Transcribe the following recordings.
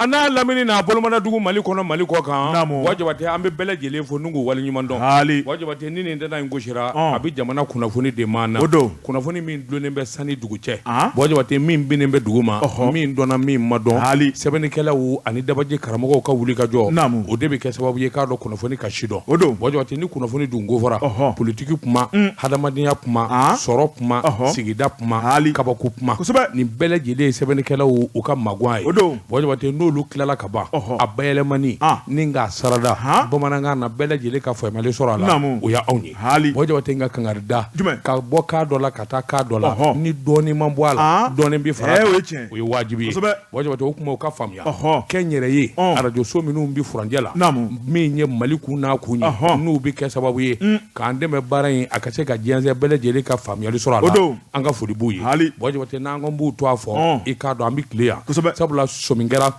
a n'a lamini n'a bolomadadugu Mali kɔnɔ Mali kɔ kan, naamu, Buwa Jabate an bɛ bɛɛ lajɛlen fo ni k'u waleɲuman dɔn, haali, Buwa Jabate ni nin tɛna in gosira, ɔn, a bɛ jamana kunnafoni de maa na, o don, kunnafoni min dulonnen bɛ san ni dugu cɛ, an, Buwa Jabate min binnen bɛ dugu ma, ɔhɔ, min dɔnna min ma dɔn, haali, sɛbɛnnikɛlaw ani dabaji karamɔgɔw ka wulikajɔ, naamu, o de bɛ kɛ sababu ye k'a dɔn kunnafoni ka sidɔn, o don, Buwa Jabate ni kunnafoni dun ko fɔra, ɔhɔ, politiki kuma, un, hadamadenya kuma, an, sɔrɔ kuma, ɔhɔ, sigida kuma, haali, kabako kuma, kosɛbɛ, nin bɛɛ lajɛlen ye sɛbɛnnikɛlaw u ka magan ye, o don, Buwa Jabate n'olu tilala ka ban, ɔhɔ, a bayɛlɛmani, an, ni k'a sarada, han, bamanankan na bɛɛ lajɛlen ka faamuyali sɔrɔ a la, naamu, o y'anw ye, haali, Buwa Jabate n ka kangari da, jumɛn, ka bɔ kan dɔ la ka taa kan dɔ la, ɔhɔ, ni dɔɔnin ma bɔ a la, an, dɔɔnin bɛ fara a kan, o ye tiɲɛ, o ye wajibi ye, kosɛbɛ, Buwa Jabate o kuma o ka faamuya, ɔhɔ, kɛnyɛrɛye arajoso minnu bɛ furancɛ la, naamu, min ye Mali kun n'a kun ye, ɔhɔ, n'u bɛ kɛ sababu ye k'an dɛmɛ baara in a ka se ka jɛnsɛn bɛɛ lajɛlen ka faamuyali sɔrɔ a la, o don, an ka foli b'u ye, haali, Buwa Jabate n'an ko b'u tɔgɔ fɔ, i k'a dɔn an bɛ tile yan, kosɛbɛ, sabula sɔmi kɛra,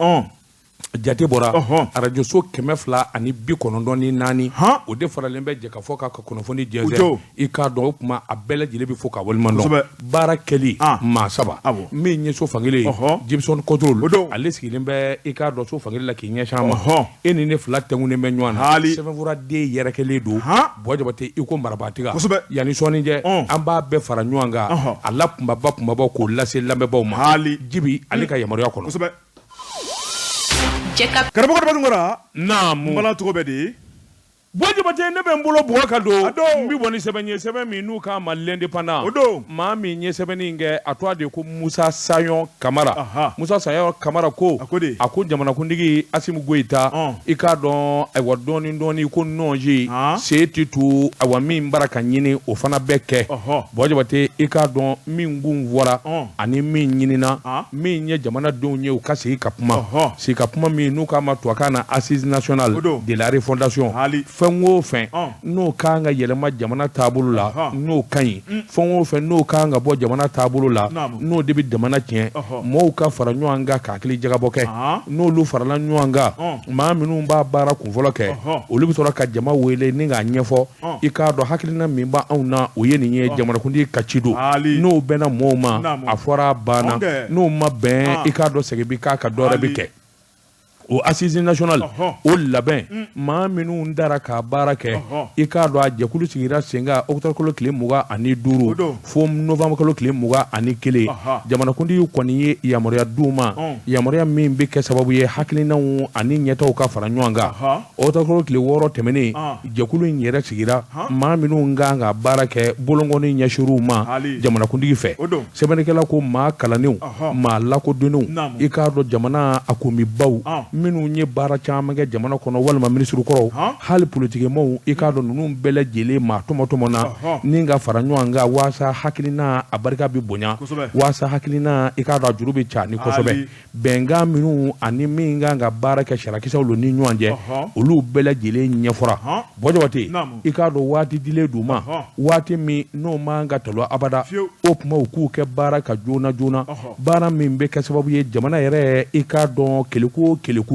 jate bɔra arajoso 294, o de faralen bɛ jɛkafɔ kan ka kunnafoni jɛnsɛn, i k'a dɔn o tuma a bɛɛ lajɛlen bɛ fo ka waleɲuman dɔn, baara kɛli maa saba min ye so fankelen ye Jimson Contrôle ale sigilen bɛ i k'a dɔn so fankelen la k'i ɲɛsin an ma, e ni ne fila tɛnkunnen bɛ ɲɔgɔn na, sɛbɛnfuraden yɛrɛkɛlen don Buwa Jabate i ko marabaatiga, kosɛbɛ, yanni sɔɔni cɛ an b'a bɛɛ fara ɲɔgɔn kan a la kunbaba kunbaba k'o lase lamɛnbaaw ma, haali, Jibi ale ka yamaruya kɔnɔ, kosɛbɛ. Karamɔgɔ Daba Tunkara, naamu, n bala cogo bɛ di? Buwa Jabate ne bɛ n bolo bugɔ ka don, a don, n bɛ bɔ ni sɛbɛn ye sɛbɛn min n'u k'a ma L'Indépendant, o don, maa min ye sɛbɛnni in kɛ a tɔgɔ de ko Musa Sayɔn Kamara, anhan, Musa Sayɔn Kamara ko, a ko di, a ko jamanakuntigi Asimi Goyita, ɔn, i k'a dɔn ayiwa dɔɔnin dɔɔnin ko nɔnsi, an, se tɛ tu ayiwa min bara ka ɲini o fana bɛ kɛ, ɔhɔ, Buwa Jabate i k'a dɔn min kun fɔra, ɔn, ani min ɲinina, an, min ye jamanadenw ye u ka sigi ka kuma, sigi ka kuma min n'u k'a ma tubabukan na assise nationale de la refondation, fɛn o fɛn n'o ka kan ka yɛlɛma jamana taabolo la n'o ka ɲi, fɛn o fɛn n'o ka kan ka bɔ jamana taabolo la n'o de bɛ jamana tiɲɛ, mɔgɔw ka fara ɲɔgɔn kan ka hakili jagabɔ kɛ, n'olu farala ɲɔgɔn kan, maa minnu b'a baara kunfɔlɔ kɛ, olu bɛ sɔrɔ ka jama wele ni k'a ɲɛfɔ i k'a dɔn hakilina min b'anw na o ye nin ye jamanakuntigi ka ci don n'o bɛnna mɔgɔw ma a fɔra a banna n'o ma bɛn i k'a dɔn segin bɛ k'a kan dɔ wɛrɛ bɛ kɛ o assise nationale o labɛn maa minnu dara k'a baara kɛ i k'a dɔn a jɛkulu sigira sen kan octobre kalo tile 25 fo novembre kalo tile 21 jamanakuntigi kɔni ye yamaruya d'u ma yamaruya min bɛ kɛ sababu ye hakilinaw ani ɲɛtaaw ka fara ɲɔgɔn kan octobre kalo tile 6 tɛmɛnen jɛkulu in yɛrɛ sigira maa minnu kan ka baara kɛ bolonkɔni ɲɛsinr'u ma jamanakuntigi fɛ sɛbɛnnikɛla ko maa kalannenw maa lakodɔnnenw i k'a dɔn jamana a komibaw minnu ye baara caman kɛ jamana kɔnɔ walima minisiri kɔrɔw hali politikimɔgɔw i k'a dɔn ninnu bɛɛ lajɛlen maa tɔmɔtɔmɔna ni ka fara ɲɔgɔn kan waasa hakilina a barika bɛ bonya waasa hakilina i k'a dɔn a juru bɛ ca ni kosɛbɛ bɛnkan minnu ani min kan ka baara kɛ sariyakisɛw ni ɲɔgɔn cɛ olu bɛɛ lajɛlen ɲɛfɔra Buwa Jabate i k'a dɔn waati dilen d'u ma waati min n'o man ka talo abada o tuma u k'u kɛ baara ka joona joona baara min bɛ kɛ sababu ye jamana yɛrɛ i k'a dɔn keleku o keleku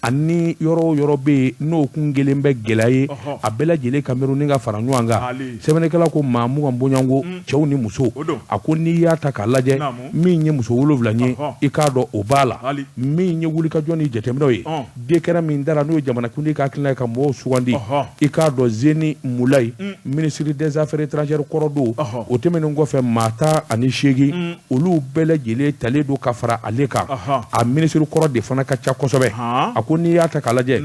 ani yɔrɔ o yɔrɔ bɛ yen n'o kun kelen bɛ gɛlɛya ye a bɛɛ lajɛlen ka miiri ni ka fara ɲɔgɔn kan sɛbɛnnikɛla ko maa 20 bɔɲɔgɔnko cɛw ni musow a ko n'i y'a ta k'a lajɛ min ye muso 7 ye i k'a dɔn o b'a la min ye wulikajɔ ni jateminɛw ye décret min dara n'o ye jamanakuntigi ka hakilina ye ka mɔgɔw sugandi i k'a dɔn Zeni Mulayi ministre des affaires étrangères kɔrɔ don o tɛmɛnen kɔfɛ maa 18 olu bɛɛ lajɛlen talen don ka fara ale kan a minisiri kɔrɔ de fana ka ca kosɛbɛ a ko n'i y'a ta k'a lajɛ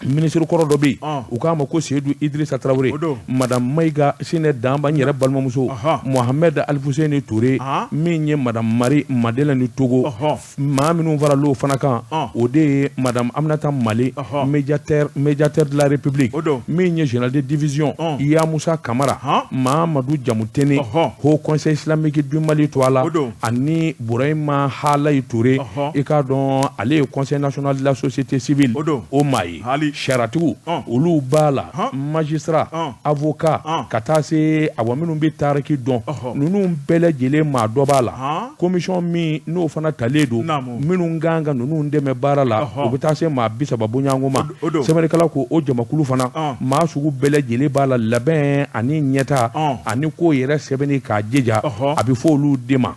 minisiri kɔrɔ dɔ bɛ yen u k'a ma ko Seyidu Idirisa Tarawele madame Mayiga Sinɛ Danba n yɛrɛ balimamuso Mohamɛdi Alifuseni Ture min ye madame Mari Madelɛni Togo maa minnu faral'o fana kan o de ye madame Aminata Male médiateur de la République min ye général de division Yamusa Kamara Mamadu Jamutene Haut Conseil islamique du Mali tɔgɔ la ani Burahima Halayi Ture i k'a dɔn ale ye Conseil national de la société civile o maa ye. Sariyatigiw olu b'a la, magistrat, avocat, ka taa se awa minnu bɛ tariki dɔn, ninnu bɛɛ lajɛlen maa dɔ b'a la. Commission min n'o fana talen don, minnu kan ka ninnu dɛmɛ baara la, o bɛ taa se maa 30 bɔɲɔgɔnko ma. Sɛbɛnnikɛla ko o jamakulu fana, maa sugu bɛɛ lajɛlen b'a la, labɛn ani ɲɛtaa ani ko yɛrɛ sɛbɛnni k'a jija, a bɛ fɔ olu de ma.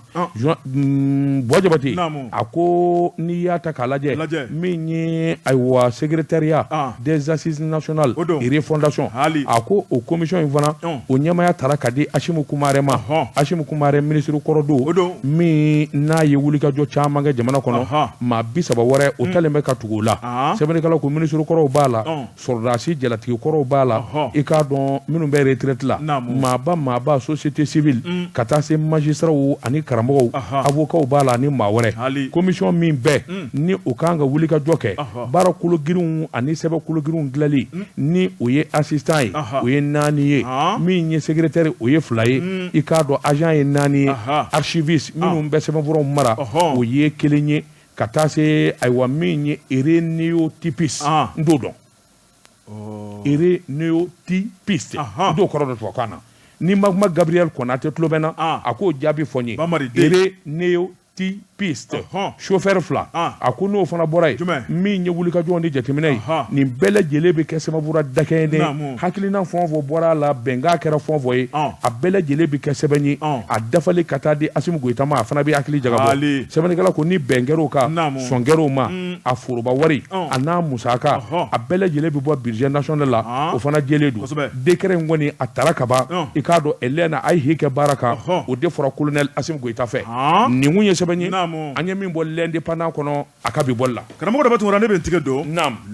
Buwa Jabate a ko n'i y'a ta k'a lajɛ, min ye ayiwa secrétariat des assises nationales et refondation, a ko o commission in fana, o ɲɛmaaya tara ka di Asimu Kumare ma. Asimu Kumare, minisiri kɔrɔ don min n'a ye wulikajɔ caman kɛ jamana kɔnɔ. Maa 30 wɛrɛ o talen bɛ ka tugu o la. Sɛbɛnnikɛla ko minisiri kɔrɔw b'a la, sɔrɔdasi jalatigi kɔrɔw b'a la, i k'a dɔn minnu bɛ retraite la, maaba maaba, société civile, ka taa se magistraw ani karamɔgɔw, avocats b'a la ani maa wɛrɛ. Commission min bɛɛ ni o kan ka wulikajɔ kɛ baara kologirinw ani sɛbɛn kologirinw dilanli, ni o ye assistant ye, o ye naani ye. Min ye secrétaire, o ye fila ye. I k'a dɔn agent ye naani ye. Archiviste, minnu bɛ sɛbɛnfuraw mara, o ye kelen ye. Ka taa se ayiwa min ye hérénéotypiste, n t'o dɔn. Hérénéotypiste, n t'o kɔrɔ dɔn tubabukan na. Ni ma kuma Gabriel Konate tulo bɛ n na, a k'o jaabi fɔ n ye. Hérénéotypiste, chauffeur fila. A ko n'o fana bɔra yen, min ye wulikajɔ ni jateminɛ ye, nin bɛɛ lajɛlen bɛ kɛ sɛbɛnfura dakɛɲɛnen. Hakilina fɛn o fɛn bɔra a la, bɛnkan kɛra fɛn o fɛn ye, a bɛɛ lajɛlen bɛ kɛ sɛbɛn ye, a dafalen ka taa di Asimu Goyita ma. A fana bɛ hakili jagabɔ. Sɛbɛnnikɛla ko ni bɛn kɛra o kan, sɔn kɛra o ma, a foroba wari a n'a musaka, a bɛɛ lajɛlen bɛ bɔ budget national la. O fana jɛlen don. Décret in kɔni, a tara ka ban. I k'a dɔn Elena a ye hi kɛ baara kan, o de fɔra colonel Asimu Goyita fɛ. Nin kun ye sɛbɛn ye an ye min bɔ L'Indépendant kɔnɔ a ka bi bɔli la. Karamɔgɔ Daba Tunkara, ne bɛ n tigɛ don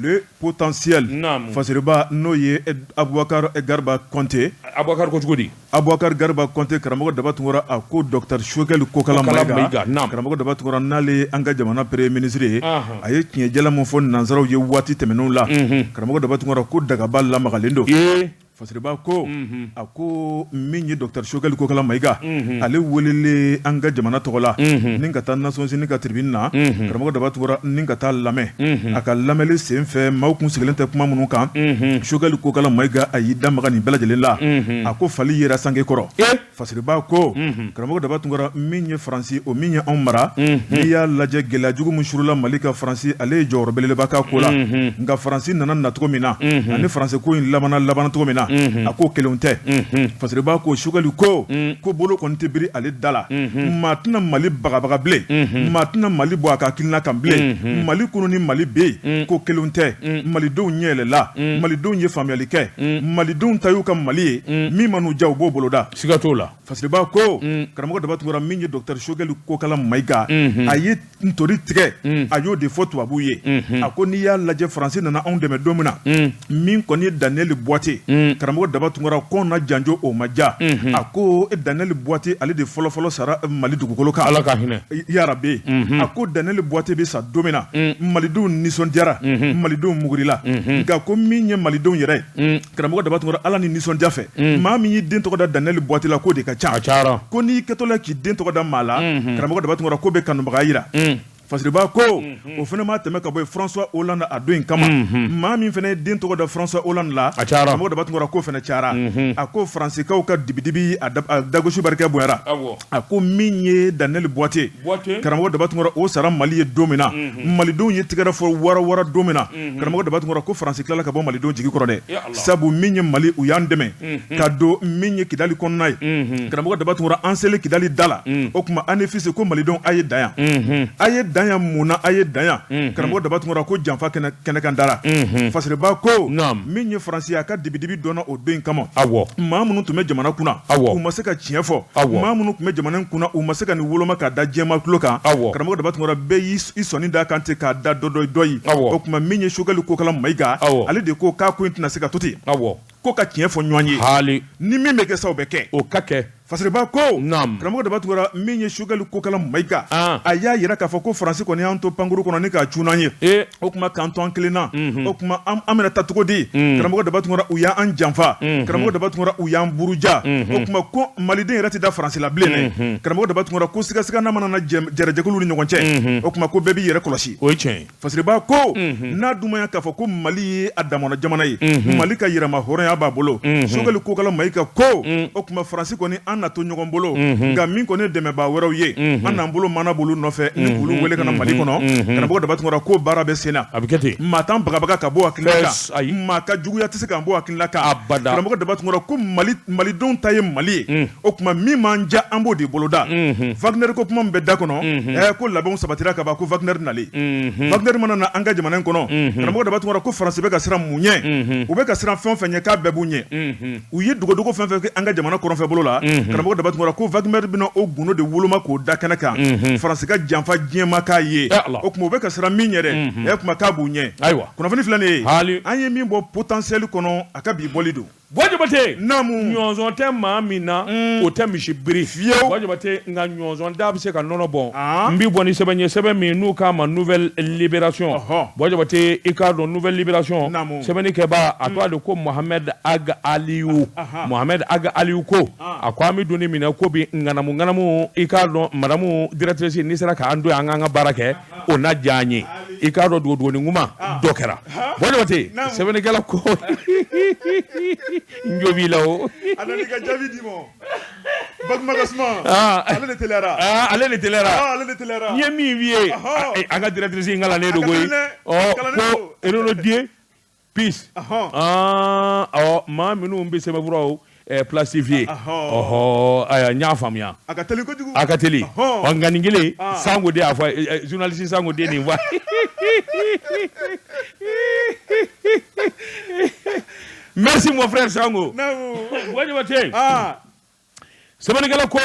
le potentiel. Fasiriba, n'o ye Abubakar Garba Kɔnte. Abubakar ko cogo di? Abubakar Garba Kɔnte, karamɔgɔ Daba Tunkara, a ko docteur Choguel Kokala Mayiga, karamɔgɔ Daba Tunkara, n'ale ye an ka jamana premier ministre ye, a ye tiɲɛ jalan min fɔ nansaraw ye waati tɛmɛnenw la, karamɔgɔ Daba Tunkara, ko dagaba lamagalen don. Fasiriba ko, a ko min ye docteur Choguel Kokala Mayiga, ale welelen an ka jamana tɔgɔ la ni ka taa Nations Unies ka tribune na, karamɔgɔ Daba Tunkara, ni ka taa lamɛn. A ka lamɛnli senfɛ, maaw kun sigilen tɛ kuma minnu kan, Choguel Kokala Mayiga, a y'i da maga nin bɛɛ lajɛlen la. A ko fali yera sange kɔrɔ. Fasiriba ko, karamɔgɔ Daba Tunkara, min ye Faransi, o min ye anw mara, n'i y'a lajɛ, gɛlɛya jugu min surula Mali kan, Faransi ale ye jɔyɔrɔ belebeleba k'a ko la. Nka Faransi nana nacogo min na ani Faransi ko in labanna cogo min na, a ko kelenw tɛ. Fasiriba ko, Choguel ko, ko bolo kɔni tɛ biri ale da la. Maa tɛna Mali bagabaga bilen, maa tɛna Mali bɔ a ka hakilina kan bilen. Mali kunun ni Mali bi, ko kelenw tɛ. Malidenw ɲɛ yɛlɛla, Malidenw ye faamuyali kɛ, Malidenw ta y'u ka Mali ye. Min man'u diya, u b'o boloda. Siga t'o la. Fasiriba ko, karamɔgɔ Daba Tunkara, min ye docteur Choguel Kokala Mayiga, a ye ntori tigɛ, a y'o de fɔ tubabuw ye. A ko n'i y'a lajɛ, Faransi nana anw dɛmɛ don min na, min kɔni ye Daniel Buwate, karamɔgɔ Daba Tunkara, kɔn na janjo o ma ja. A ko Daniel Buwate, ale de fɔlɔfɔlɔ sara Mali dugukolo kan. Ala ka hinɛ. Yarabi. A ko Daniel Buwate bɛ sa don min na, Malidenw nisɔndiyara, Malidenw mugurila. Nka ko min ye Malidenw yɛrɛ ye, karamɔgɔ Daba Tunkara, Ala ni nisɔndiya fɛ, maa min y'i den tɔgɔ da Daniel Buwate la, k'o de ka ca. A cayara. Ko n'i kɛtɔ la k'i den tɔgɔ da maa la, karamɔgɔ Daba Tunkara, ko bɛ kanubaga jira. Fasiriba ko o fana ma tɛmɛ ka bɔ yen, François Hollande, a don in kama, maa min fana ye den tɔgɔ da François Hollande la, a cayara. Karamɔgɔ Daba Tunkara, k'o fana cayara. A ko Faransikaw ka dibidibi a dagosi barika bonyara. A ko min ye Daniel Buwate, karamɔgɔ Daba Tunkara, o sara Mali ye don min na, Malidenw ye tɛgɛrɛ fɔ wara wara don min na, karamɔgɔ Daba Tunkara, ko Faransi tilala ka bɔ Malidenw jigi kɔrɔ dɛ. Sabu min ye Mali, u y'an dɛmɛ ka don min ye Kidali kɔnɔna ye. Karamɔgɔ Daba Tunkara, an selen Kidali da la, o tuma Anefis ko Malidenw, a ye dan yan, a ye dan yan. Mun na a ye dan yan? Karamɔgɔ Daba Tunkara, ko janfa kɛnɛkan dara. Fasiriba ko min ye Faransi, a ka dibidibi dɔnna o don in kama. Maa minnu tun bɛ jamana kunna, u ma se ka tiɲɛ fɔ. Maa minnu tun bɛ jamana kunna, u ma se ka nin woloma k'a da diɲɛmaa tulo kan. Karamɔgɔ Daba Tunkara, bɛɛ y'i sɔnin da kan ten k'a da dɔ dɔ dɔ ye. O tuma min ye Choguel Kokala Mayiga, ale de ko k'a ko in tɛna se ka to ten, ko ka tiɲɛ fɔ ɲɔgɔn ye. Ni min bɛ kɛ sa, o bɛ kɛ. O ka kɛ. Fasiriba ko karamɔgɔ Daba Tunkara min ye Sogɛli Kokala Mayiga a y'a jira k'a fɔ ko Faransi kɔni y'an to pankuru kɔnɔ ni k'a cun an ye o tuma k'an to an kelen na o tuma an bɛna taa cogo di karamɔgɔ Daba Tunkara u y'an janfa karamɔgɔ Daba Tunkara u y'an buruja o tuma ko maliden yɛrɛ tɛ da Faransi la bilen dɛ karamɔgɔ Daba Tunkara ko sigasiga mana na jɛrɛjɛkulu ni ɲɔgɔn cɛ o tuma ko bɛɛ b'i yɛrɛ kɔlɔsi o ye tiɲɛ ye Fasiriba ko n'a dun ma ɲɛ k'a fɔ ko Mali ye a damana jamana ye Mali ka yɛrɛma hɔrɔnya b'a bolo Sogɛli Kokala Mayiga ko o tuma Faransi kɔni an na to ɲɔgɔn bolo nka min kɔni ye dɛmɛbaa wɛrɛw ye an n'an bolo mana b'olu nɔfɛ ni k'olu wele ka na Mali kɔnɔ karamɔgɔ Daba Tunkara ko baara bɛ sen na a bɛ kɛ ten maa t'an bagabaga ka bɔ hakilila kan maa ka juguya tɛ se k'an bɔ hakilila kan abada karamɔgɔ Daba Tunkara ko Malidenw ta ye Mali ye o tuma min m'an diya an b'o de boloda Wagner ko kuma min bɛ da kɔnɔ ko labɛnw sabatira ka ban ko Wagner nalen Wagner mana na an ka jamana in kɔnɔ karamɔgɔ Daba Tunkara ko Faransi bɛ ka siran mun ɲɛ u bɛ ka siran fɛn o fɛn ɲɛ k'a bɛɛ b'u ɲɛ u ye dogodogo fɛn fɛn kɛ an ka jamana kɔrɔnfɛ bolo la karamɔgɔ Daba Tunkara ko Wagner bɛna o gundo de woloma k'o da kɛnɛ kan Faransi ka janfa diɲɛmaa k'a ye o tuma u bɛ ka siran min ɲɛ dɛ o tuma k'a b'u ɲɛ ayiwa kunnafoni filɛ nin ye an ye min bɔ Potentiel kɔnɔ a ka bi bɔli don Buwa Jabate naamu ɲɔnzɔn tɛ maa min na o tɛ misi biri fiyewu Buwa Jabate nka ɲɔnzɔn da bɛ se ka nɔnɔ bɔn n bɛ bɔ ni sɛbɛn ye sɛbɛn min n'u k'a ma Nouvelle Libération Buwa Jabate i k'a dɔn Nouvelle Libération sɛbɛnni kɛbaa a tɔgɔ de ko Mohamed Ag Aliou Mohamed Ag Aliou ko a ko an bɛ don min na ko bi ŋanamu ŋanamu i k'a dɔn madame directrice n'i sera k'an to yan an k'an ka baara kɛ o na diya an ye i k'a dɔn dogodogoni kuma dɔ kɛra Buwa Jabate sɛbɛnnikɛla ko n jo b'i la o a nana i ka jaabi d'i ma Bakumba ka suma ale de teliyara ale de teliyara ale de teliyara n ye min f'i ye an ka directrice in kalannen don koyi ɔ ko Renaudier Peace ɔ maa minnu bɛ sɛbɛnfuraw plastifier ɔhɔ ayiwa n y'a faamuya a ka teli kojugu a ka teli ɔ nka nin kelen Sango de y'a fɔ journaliste Sango de nin fɔ merci mon frère Sango Buwa Jabate Sɛbɛnnikɛla ko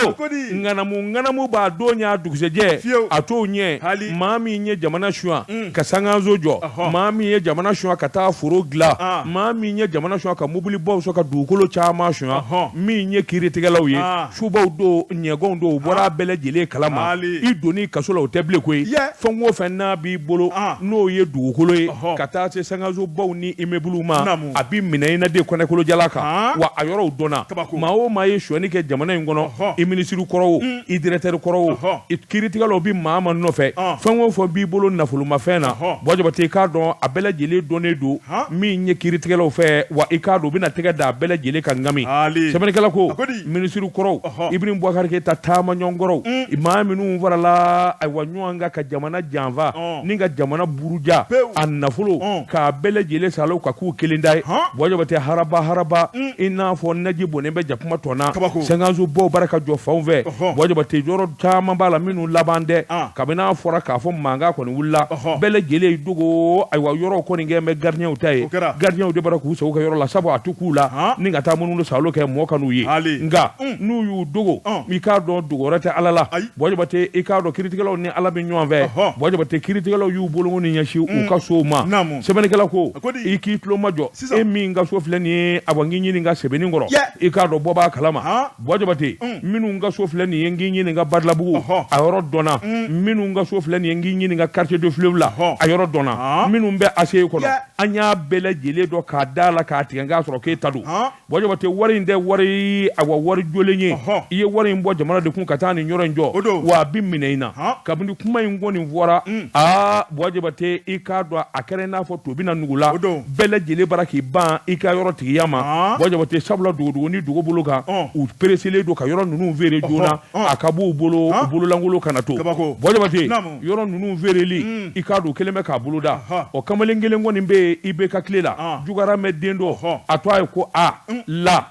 ŋanamu ŋanamu b'a don ɲɛ a dugusɛjɛ a t'o ɲɛ maa min ye jamana suɲɛ ka sankanso jɔ maa min ye jamana suɲɛ ka taa foro dilan maa min ye jamana suɲɛ ka mobilibaw sɔrɔ ka dugukolo caman suɲɛ min ye kiiritigɛlaw ye subaw don ɲɛgɛnw don u bɔra a bɛɛ lajɛlen kalama i donni kaso la o tɛ bilen koyi fɛn o fɛn n'a b'i bolo n'o ye dugukolo ye ka taa se sankansobaw ni immeuble ma a bɛ minɛ i na de kɔnɛkolojala kan wa a yɔrɔw dɔnna maa o maa ye sonyani kɛ jamana in kɔnɔ i minisiri kɔrɔ o i directeur kɔrɔ o i kiiritigɛlaw bɛ maa ma nɔfɛ fɛn o fɛn b'i bolo nafolomafɛn na Buwa Jabate i k'a dɔn a bɛɛ lajɛlen dɔnnen don min ye kiiritigɛlaw fɛ wa i k'a dɔn u bɛna tɛgɛ da a bɛɛ lajɛlen kan ŋami sɛbɛnnikɛla ko minisiri kɔrɔw Ibrahim Boubacar Keita taamaɲɔgɔn kɔrɔw maa minnu farala ayiwa ɲɔgɔn kan ka jamana janfa ni ka jamana buruja a nafolo k'a bɛɛ lajɛlen salo ka k'u kelen ta ye Buwa Jabate haraba haraba i n'a fɔ naji bɔnnen bɛ jakuma tɔ na sankansobaw bara ka jɔ fanw fɛ Buwa Jabate yɔrɔ caman b'a la minnu laban tɛ kabini a fɔra k'a fɔ mankan kɔni wulila bɛɛ lajɛlen dogo ayiwa yɔrɔw kɔni kɛ bɛ gardienw ta ye gardienw de bara k'u sago kɛ yɔrɔ la sabu a tɛ k'u la ni ka taa minnu salo kɛ mɔɔ kan'u ye nka n'u y'u dogo i k'a dɔn dogo wɛrɛ tɛ Ala la Buwa Jabate i k'a dɔn kiiritigɛlaw ni Ala bɛ ɲɔgɔn fɛ Buwa Jabate kiiritigɛlaw y'u bolokɔni ɲɛsin u ka sow ma sɛbɛnnikɛla ko i k'i tulo majɔ e min ka so filɛ nin ye awa n k'i ɲininka Sebenikɔrɔ i k'a dɔn bɔ b'a kalama Buwa Jabate minnu ka so filɛ nin ye n k'i ɲininka Badalabugu a yɔrɔ dɔnna minnu ka so filɛ nin ye n k'i ɲininka quartier du fleuve la a yɔrɔ dɔnna minnu bɛ ACI kɔnɔ an y'a bɛɛ lajɛlen dɔn k'a da la k'a tigɛ k'a sɔrɔ k'e ta don Buwa Jabate wari in tɛ wari awa wari jɔlen ye i ye wari in bɔ jamana de kun ka taa nin yɔrɔ in jɔ wa a bɛ minɛ i na kabini kuma in kɔni fɔra aa Buwa Jabate i k'a dɔn a kɛra i n'a fɔ to bɛ na nugu la bɛɛ lajɛlen bara k'i ban i ka yɔrɔ tigiya ma Buwa Jabate sabula dogodogo ni dogo bolo kan u pereselen don ka yɔrɔ ninnu feere joona a ka b'u bolo u bololankolon kana to Buwa Jabate yɔrɔ ninnu feereli i k'a dɔn kelen bɛ k'a boloda ɔ kamalen kelen kɔni bɛ yen IBK tile la Jugaramɛ den dɔ a tɔgɔ ye ko a la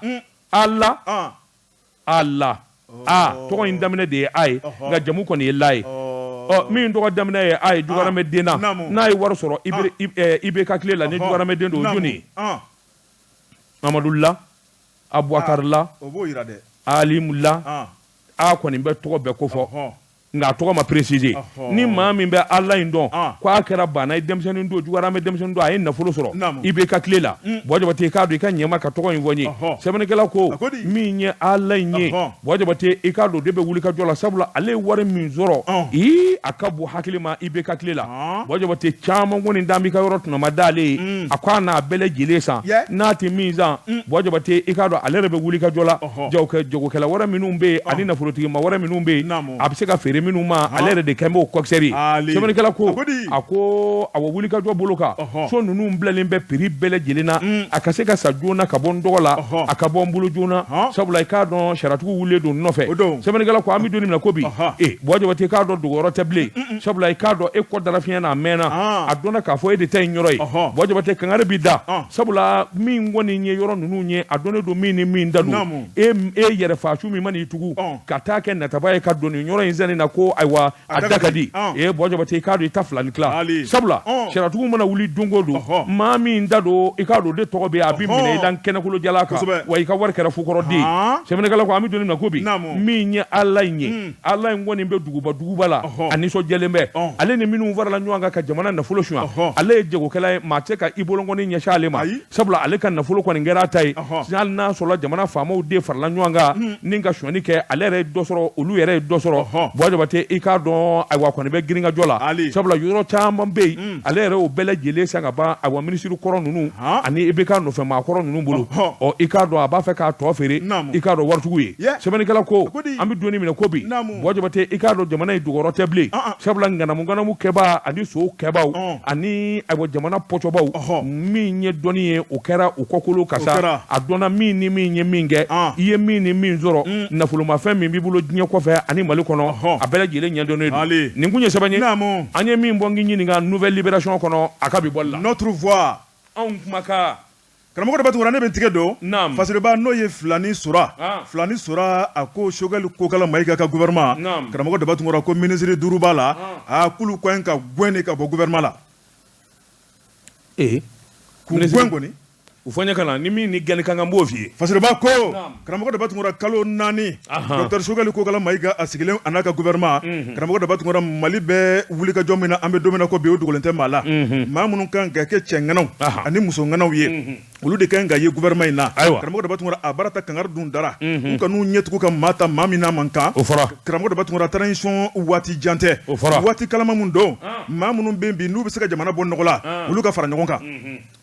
a la a la a tɔgɔ in daminɛ de ye a ye nka jamu kɔni ye la ye ɔ min tɔgɔ daminɛ ye a ye Jugaramɛ den na n'a ye wari sɔrɔ IBK tile la ni Jugaramɛ den don o jɔni ye Amadu la Abubakari la Alimu la a kɔni bɛ tɔgɔ bɛɛ ko fɔ. Nka a tɔgɔ ma préciser. Ni maa min bɛ ala in dɔn, ko a kɛra banna ye, denmisɛnnin don, juguyara bɛ denmisɛnnin don, a ye nafolo sɔrɔ IBK tile la, Buwa Jabate, i k'a dɔn i ka ɲɛma ka tɔgɔ in fɔ n ye. Sɛbɛnnikɛla ko min ye ala in ye, Buwa Jabate, i k'a dɔn de bɛ wuli ka jɔ la, sabula ale ye wari min sɔrɔ, ee, a ka bon hakili ma IBK tile la. Buwa Jabate, caman kɔni dan b'i ka yɔrɔ tɔnɔma d'ale ye. A ko a n'a bɛɛ lajɛlen san, n'a tɛ min san, Buwa Jabate, i k'a dɔn ale yɛrɛ bɛ wuli ka jɔ la. Jagokɛla wɛrɛ minnu bɛ yen ani nafolotigi ma wɛrɛ minnu bɛ yen, a bɛ se ka feere minnu ma, ale yɛrɛ de kɛn b'o coxeur ye. Sɛbɛnnikɛla ko, a ko awɔ, wuli ka jɔ bolo kan, so ninnu bilalen bɛ prix bɛɛ lajɛlen na, a ka se ka san joona ka bɔ n tɔgɔ la, a ka bɔ n bolo joona, sabula i k'a dɔn sariyatigiw wulilen don nɔfɛ. Sɛbɛnnikɛla ko an bɛ don min na ko bi, ee, Buwa Jabate, i k'a dɔn dogoyɔrɔ tɛ bilen, sabula i k'a dɔn e kɔ dara fiɲɛ na a mɛnna, a dɔnna k'a fɔ e de ta ye yɔrɔ ye. Buwa Jabate, kangari bi da, sabula min kɔni ye yɔrɔ ninnu ye, a dɔnnen don min ni min da don. E yɛrɛ fasu min man'i tugu ka taa kɛ nataba ye ka don nin yɔrɔ in sanni na, ko ayiwa a da ka di. Ee, Buwa Jabate, i k'a dɔn i ta fila ni tila, sabula sariyatigiw mana wuli don o don, maa min da don, i k'a dɔn de tɔgɔ bɛ a bɛ minɛ i la kɛnɛkolo jala kan, wa i ka wari kɛra fukɔrɔden. Sɛbɛnnikɛla ko an bɛ don min na ko bi, min ye ala in ye, ala in kɔni bɛ duguba duguba la, a nisɔndiyalen bɛ, ale ni minnu farala ɲɔgɔn kan ka jamana nafolo sunya. Ale ye jagokɛla ye, maa tɛ ka i bolonkɔni ɲɛsin ale ma, sabula ale ka nafolo kɔni kɛra a ta ye. Hali n'a sɔrɔla jamana faamaw de farala ɲɔgɔn kan ni ka sonyani kɛ, ale yɛrɛ ye dɔ sɔrɔ, olu yɛrɛ ye dɔ sɔrɔ. Buwa Jabate, i k'a dɔn ayiwa kɔni bɛ girinkajɔ la, sabula yɔrɔ caman bɛ yen, ale yɛrɛ y'o bɛɛ lajɛlen san ka ban, ayiwa minisiri kɔrɔ ninnu ani IBK nɔfɛ maa kɔrɔ ninnu bolo. Ɔ, i k'a dɔn a b'a fɛ k'a tɔ feere, i k'a dɔn waritigiw ye. Sɛbɛnnikɛla ko an bɛ don min na ko bi, Buwa Jabate, i k'a dɔn jamana in dogoyɔrɔ tɛ bilen, sabula ŋanamu ŋanamu kɛbaa ani so kɛbaaw ani ayiwa jamana pɔcɔbaw, min ye dɔnni ye, o kɛra u kɔkolo ka sa, a dɔnna min ni min ye min kɛ, i ye min ni min sɔrɔ, nafolomafɛn min b'i bolo diɲɛ kɔfɛ ani Mali kɔnɔ, a bɛɛ lajɛlen ɲɛdɔnnen don. Nin kun ye sɛbɛn ye an ye min bɔ k'i ɲininka Nouvelle Libération kɔnɔ a ka bi bɔli la. Notre Voix. Anw kumakan. Karamɔgɔ Daba Tunkara, ne bɛ n tigɛ don Fasiriba, n'o ye Filani Sora. Filani Sora, a ko Choguel Kokala Mayiga ka gouvernement, karamɔgɔ Daba Tunkara, ko minisiri 5 b'a la, a k'olu ka ɲi ka gɛn de ka bɔ gouvernement la. Ee, k'u gɛn kɔni. U fɔ n ye ka na ni min ni gɛnni ka kan, n b'o f'i ye. Fasiriba ko karamɔgɔ Daba Tunkara, kalo 4, docteur Choguel Kokala Mayiga a sigilen a n'a ka gouvernement, karamɔgɔ Daba Tunkara, Mali bɛ wulikajɔ min na, an bɛ don min na ko bi, o dogolen tɛ maa la. Maa minnu kan ka kɛ cɛ ŋanaw ani muso ŋanaw ye, olu de kan ka ye gouvernement in na. Karamɔgɔ Daba Tunkara, a baara ta kangari dun dara u kan'u ɲɛtugu ka maa ta, maa min n'a man kan. O fɔra. Karamɔgɔ Daba Tunkara, transition waati jan tɛ, waati kalama min don, maa minnu bɛ bi n'u bɛ se ka jamana bɔ nɔgɔ la, olu ka fara ɲɔgɔn kan.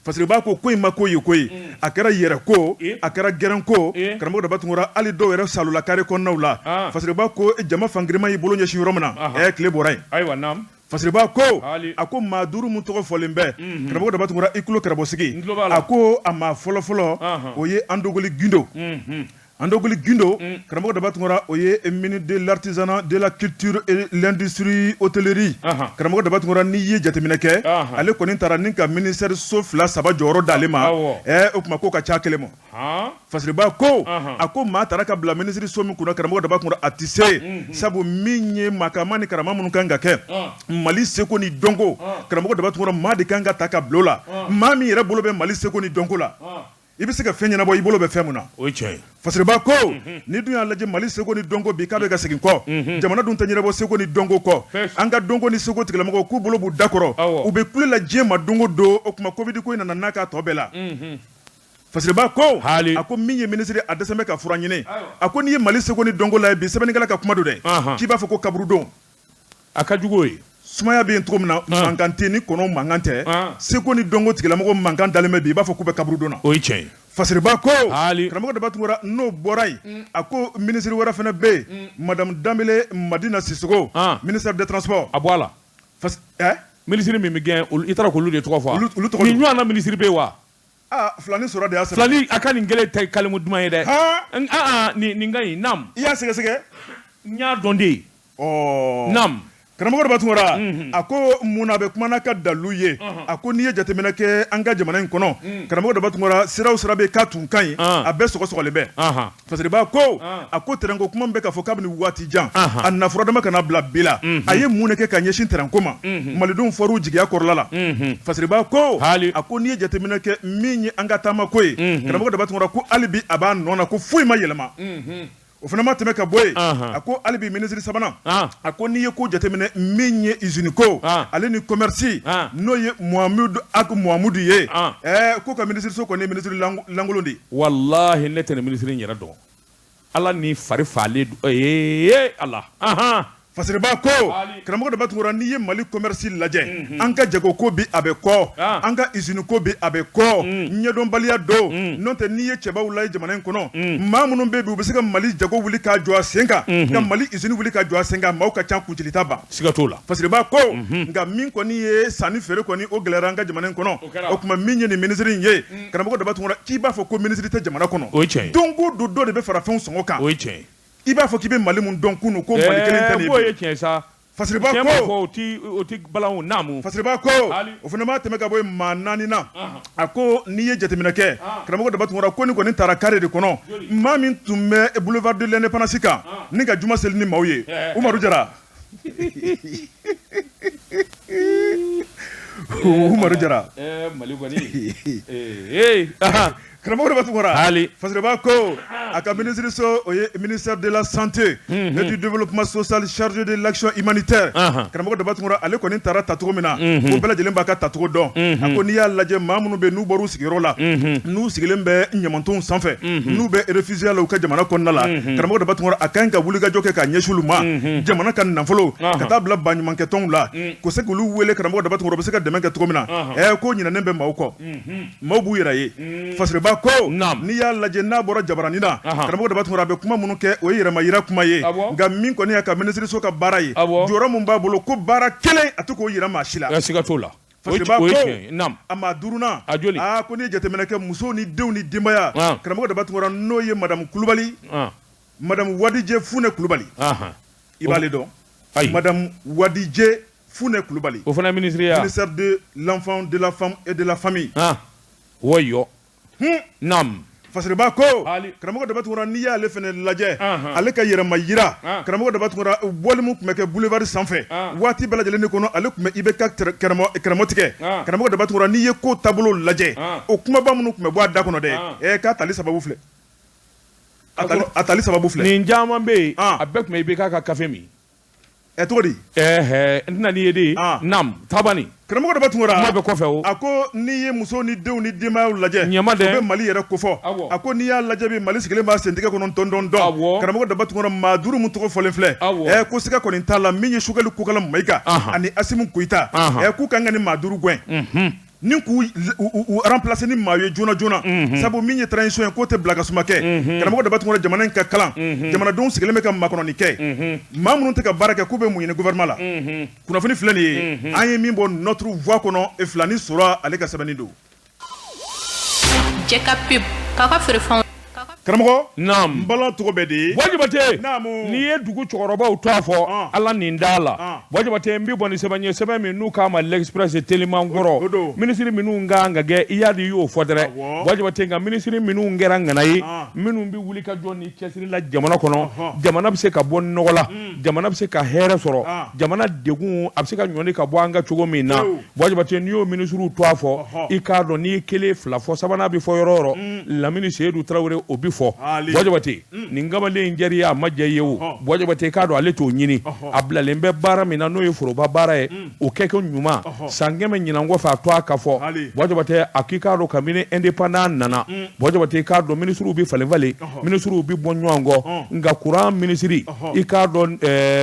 Fasiriba ko ko in ma ko ye koyi, a kɛra yɛrɛ ko, a kɛra gɛrɛn ko. Karamɔgɔ Daba Tunkara, hali dɔw yɛrɛ salola kare kɔnɔnaw la. Fasiriba ko jama fangirima y'i bolo ɲɛsin yɔrɔ min na, tile bɔra yen. Ayiwa, naamu. Fasiriba ko a ko maa 5 min tɔgɔ fɔlen bɛ, karamɔgɔ Daba Tunkara, i tulo karabɔsigi, a ko a maa fɔlɔfɔlɔ, o ye Andogoli Gindo. Andogoli Gindo, karamɔgɔ Daba Tunkara, o ye ministre de l'artisanat, de la culture et l'industrie hôtellerie. Karamɔgɔ Daba Tunkara, n'i ye jateminɛ kɛ, ale kɔni taara ni ka ministère so 2 3 jɔyɔrɔ d'ale ma. O tuma k'o ka ca kelen ma. Fasiriba ko a ko maa taara ka bila minisiri so min kunna, karamɔgɔ Daba Tunkara, a tɛ se, sabu min ye makama ni karama minnu kan ka kɛ Mali seko ni dɔnko, karamɔgɔ Daba Tunkara, maa de kan ka ta ka bila o la, maa min yɛrɛ bolo bɛ Mali seko ni dɔnko la. I bɛ se ka fɛn ɲɛnabɔ i bolo bɛ fɛn min na. O ye tiɲɛ ye. Fasiriba ko ni dun y'a lajɛ Mali seko ni dɔnko bi k'a bɛ ka segin kɔ, jamana dun tɛ ɲɛnabɔ seko ni dɔnko kɔ. An ka dɔnko ni seko tigilamɔgɔw k'u bolo b'u da kɔrɔ, u bɛ kule la diɲɛ ma don o don. O tuma Covid ko in nana n'a k'a tɔ bɛɛ la. Fasiriba ko a ko min ye minisiri, a dɛsɛ bɛ ka fura ɲini. A ko n'i ye Mali seko ni dɔnko lajɛ bi, sɛbɛnnikɛla ka kuma don dɛ, k'i b'a fɔ ko kaburudon. A ka jugu o ye. Sumaya bɛ yen cogo min na, mankan tɛ ni kɔnɔw mankan tɛ, seko ni dɔnko tigilamɔgɔw mankan dalen bɛ bi i b'a fɔ k'u bɛ kaburudon na. O ye tiɲɛ ye. Fasiriba ko karamɔgɔ Daba Tunkara, n'o bɔra yen, a ko minisiri wɛrɛ fana bɛ yen, madame Danbele Madina Sisoko, ministère des transports. A bɔ a la. Minisiri min bɛ gɛn, i taara k'olu de tɔgɔ fɔ. Olu tɔgɔ. Nin ɲɔgɔnna minisiri bɛ yen wa? Filani Sora de y'a sɛbɛn. Filani, a ka nin kelen tɛ kalimu duman ye dɛ. Nin ka ɲi, naamu. I y'a sɛgɛsɛgɛ? N y'a dɔn de. Ɔ, naamu. Karamɔgɔ Daba Tunkara, a ko mun na a bɛ kuma n'a ka dalu ye? A ko n'i ye jateminɛ kɛ an ka jamana in kɔnɔ, karamɔgɔ Daba Tunkara, sira o sira bɛ k'a tun ka ɲi, a bɛɛ sɔgɔsɔgɔlen bɛ. Fasiriba ko a ko tɛrɛnko kuma bɛ ka fɔ kabini waati jan, a na furadama ka na bila bi la, a ye mun de kɛ ka ɲɛsin tɛrɛnko ma? Malidenw fɔr'u jigiya kɔrɔla la. Fasiriba ko a ko n'i ye jateminɛ kɛ min ye an ka taamako ye, karamɔgɔ Daba Tunkara, ko hali bi a b'a nɔ na, ko foyi ma yɛlɛma. O fana ma tɛmɛ ka bɔ yen, a ko hali bi minisiri sabanan, a ko n'i ye ko jateminɛ min ye usine ko ale ni commerce, n'o ye Mahamudu Ag Mahamudu ye, k'o ka minisiriso kɔni ye minisiri lankolon de ye. Walahi ne tɛ nin minisiri in yɛrɛ dɔn. Ala ni fari faalen ee Ala, anhan. Fasiriba ko karamɔgɔ Daba Tunkara, n'i ye Mali commerce lajɛ, an ka jago ko bi a bɛ kɔ, an ka usine ko bi a bɛ kɔ, ɲɛdɔnbaliya don. N'o tɛ, n'i ye cɛbaw lajɛ jamana in kɔnɔ, maa minnu bɛ bi u bɛ se ka Mali jago wuli k'a jɔ a sen kan, ka Mali usine wuli ka jɔ a sen kan, maaw ka ca kuncili t'a ban. Siga t'o la. Fasiriba ko nka min kɔni ye sanni feere kɔni, o gɛlɛyara an ka jamana in kɔnɔ. O tuma min ye nin minisiri in ye, karamɔgɔ Daba Tunkara, k'i b'a fɔ ko minisiri tɛ jamana kɔnɔ. O ye tiɲɛ ye. Don o don dɔ de bɛ fara fɛnw sɔngɔ kan. O ye tiɲɛ ye. I b'a fɔ k'i bɛ Mali min dɔn kunun ko Mali kelen tɛ nin ye bi. K'o ye tiɲɛ sa. Fasiriba ko. Tiɲɛ b'o fɔ, o ti balan o, naamu. Fasiriba ko, o fana ma tɛmɛ ka bɔ yen, maa naani na, a ko n'i ye jateminɛ kɛ, karamɔgɔ Daba Tunkara, ko nin kɔni taara carré de kɔnɔ, maa min tun bɛ boulevard de l'indépendance kan ni ka juma seli ni maaw ye, Umaru Jara. Umaru Jara. Mali kɔni. Karamɔgɔ Daba Tunkara, hali Fasiriba ko a ka minisiriso, o ye ministère de la santé et du développement social chargé de l'action humanitaire, karamɔgɔ Daba Tunkara, ale kɔni taara tacogo min na, ko bɛɛ lajɛlen b'a ka tacogo dɔn. A ko n'i y'a lajɛ, maa minnu bɛ n'u bɔra u sigiyɔrɔ la, n'u sigilen bɛ ɲamantonw sanfɛ, n'u bɛ réfugié la u ka jamana kɔnɔna la, karamɔgɔ Daba Tunkara, a ka ɲi ka wulikajɔ kɛ k'a ɲɛsin olu ma, jamana ka nafolo ka taa bila baɲumankɛtɔnw la, ko se k'olu wele, karamɔgɔ Daba Tunkara, u bɛ se ka dɛmɛ kɛ cogo min na. Ko ɲinɛnen bɛ maaw kɔ, maaw b'u yɛrɛ ye. Fasiriba ko n'i y'a lajɛ, n'a bɔra jabaranin na, karamɔgɔ Daba Tunkara, a bɛ kuma minnu kɛ, o ye yɛrɛmayira kuma ye. Nka min kɔni y'a ka minisiriso ka baara ye, jɔyɔrɔ min b'a bolo, ko baara kelen a tɛ k'o yira maa si la. Siga t'o la. Fasiriba ko a maa duurunan, aa ko n'i ye jateminɛ kɛ, musow ni denw ni denbaya, karamɔgɔ Daba Tunkara, n'o ye madamu Kulubali, madamu Wadijɛ Funɛ Kulubali, i b'ale dɔn? Madamu Wadijɛ Funɛ Kulubali, o fana minisiri ye, ministère de l'enfant, de la femme et de la famille. Wɔyɔ, naamu. Fasiriba ko karamɔgɔ Daba Tunkara, n'i y'ale fana lajɛ, ale ka yɛrɛmayira, karamɔgɔ Daba Tunkara, bɔli min tun bɛ kɛ boulevard sanfɛ waati bɛɛ lajɛlen kɔnɔ, ale tun bɛ IBK kɛrɛmɔ tigɛ. Karamɔgɔ Daba Tunkara, n'i ye ko taabolo lajɛ, o kumaba minnu tun bɛ bɔ a da kɔnɔ dɛ, k'a tali sababu filɛ, a tali sababu filɛ. Nin caman bɛ yen, a bɛɛ tun bɛ IBK ka kafe min. Ɛ cogo di? N tɛna n'i ye de. Naamu, tabani. Karamɔgɔ Daba Tunkara, kuma bɛ kɔfɛ o. A ko n'i ye muso ni denw ni denbayaw lajɛ, ɲama dɛ, o bɛ Mali yɛrɛ kofɔ. A ko n'i y'a lajɛ bi, Mali sigilen b'a sentigɛ kɔnɔ ntɔntɔntɔn. Karamɔgɔ Daba Tunkara, maa duuru min tɔgɔ fɔlen filɛ, ko siga kɔni t'a la, min ye Sogɛli Kokala Mayiga ani Asimi Goyita, k'u kan ka nin maa duuru gɛn ni k'u remplacer ni maa ye joona joona, sabu min ye transition ye, k'o tɛ bila ka suma kɛ. Karamɔgɔ Daba Tunkara, jamana in ka kalan, jamanadenw sigilen bɛ ka makɔnɔni kɛ, maa minnu tɛ ka baara kɛ, k'u bɛ mun ɲini gouvernement la? Kunnafoni filɛ nin ye, an ye min bɔ Notre Voix kɔnɔ, Filani Sora, ale ka sɛbɛnni don. Jɛ ka pub k'a ka feerefɛnw. Karamɔgɔ, naamu, n bala tɔgɔ bɛ di? Buwa Jabate, naamu, n'i ye dugu cɛkɔrɔbaw tɔgɔ fɔ, Ala nin da la. Buwa Jabate, n bɛ bɔ ni sɛbɛn ye, sɛbɛn min n'u k'a ma L'Express teliman kɔrɔ, minisiri minnu ka kan ka kɛ, i y'a di, i y'o fɔ dɛrɛ, Buwa Jabate. Nka minisiri minnu kɛra ŋana ye, minnu bɛ wuli ka jɔ ni cɛsiri la jamana kɔnɔ, jamana bɛ se ka bɔ nɔgɔ la, jamana bɛ se ka hɛrɛ sɔrɔ, jamana degun a bɛ se ka ɲɔni ka bɔ an kan cogo min na. Buwa Jabate, n'i y'o minisiriw tɔgɔ fɔ, i k'a dɔn n'i ye kelen fila fɔ, sabanan bɛ fɔ yɔrɔ o yɔrɔ, Lamini Seyidu Tarawele, o bɛ fɔ. Buwa Jabate, nin kamalen in diyara i ye, a ma diya i ye o, Buwa Jabate, i k'a dɔn ale t'o ɲini. A bilalen bɛ baara min na, n'o ye foroba baara ye, o kɛko ɲuman san 100 ɲinan kɔfɛ, a to a ka fɔ. Buwa Jabate, a k'i k'a dɔn kabini indépendant nana, Buwa Jabate, i k'a dɔn minisiriw bɛ falen falen, minisiriw bɛ bɔ ɲɔgɔn kɔ, nka kuran minisiri, i k'a dɔn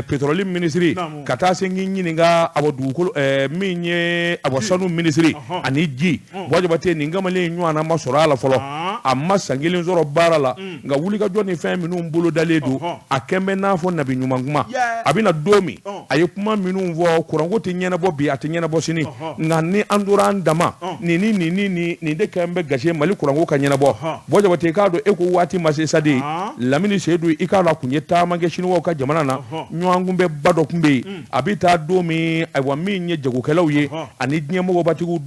pétrole minisiri, ka taa se k'i ɲininka a dugukolo min ye a sanu minisiri ani ji. Buwa Jabate, nin kamalen in ɲɔgɔnna ma sɔrɔ a la fɔlɔ. A ma san kelen sɔrɔ baara la, nka wulikajɔ ni fɛn minnu bolodalen don, a kɛn bɛ n'a fɔ nabi ɲuman kuma. A bɛna don min, a ye kuma minnu fɔ, kuranko tɛ ɲɛnabɔ bi, a tɛ ɲɛnabɔ sini, nka ni an tora an dama, nin ni nin ni nin nin de kɛn bɛ gasi Mali kuranko ka ɲɛnabɔ. Buwa Jabate, i k'a dɔn e ko waati ma se sa de. Lamini Seyidu, i k'a dɔn a kun ye taama kɛ siniwaw ka jamana na, ɲɔgɔnkunbɛnba dɔ tun bɛ yen. A bɛ taa don min, ayiwa, min ye jagokɛlaw ye ani diɲɛ mɔgɔbatigiw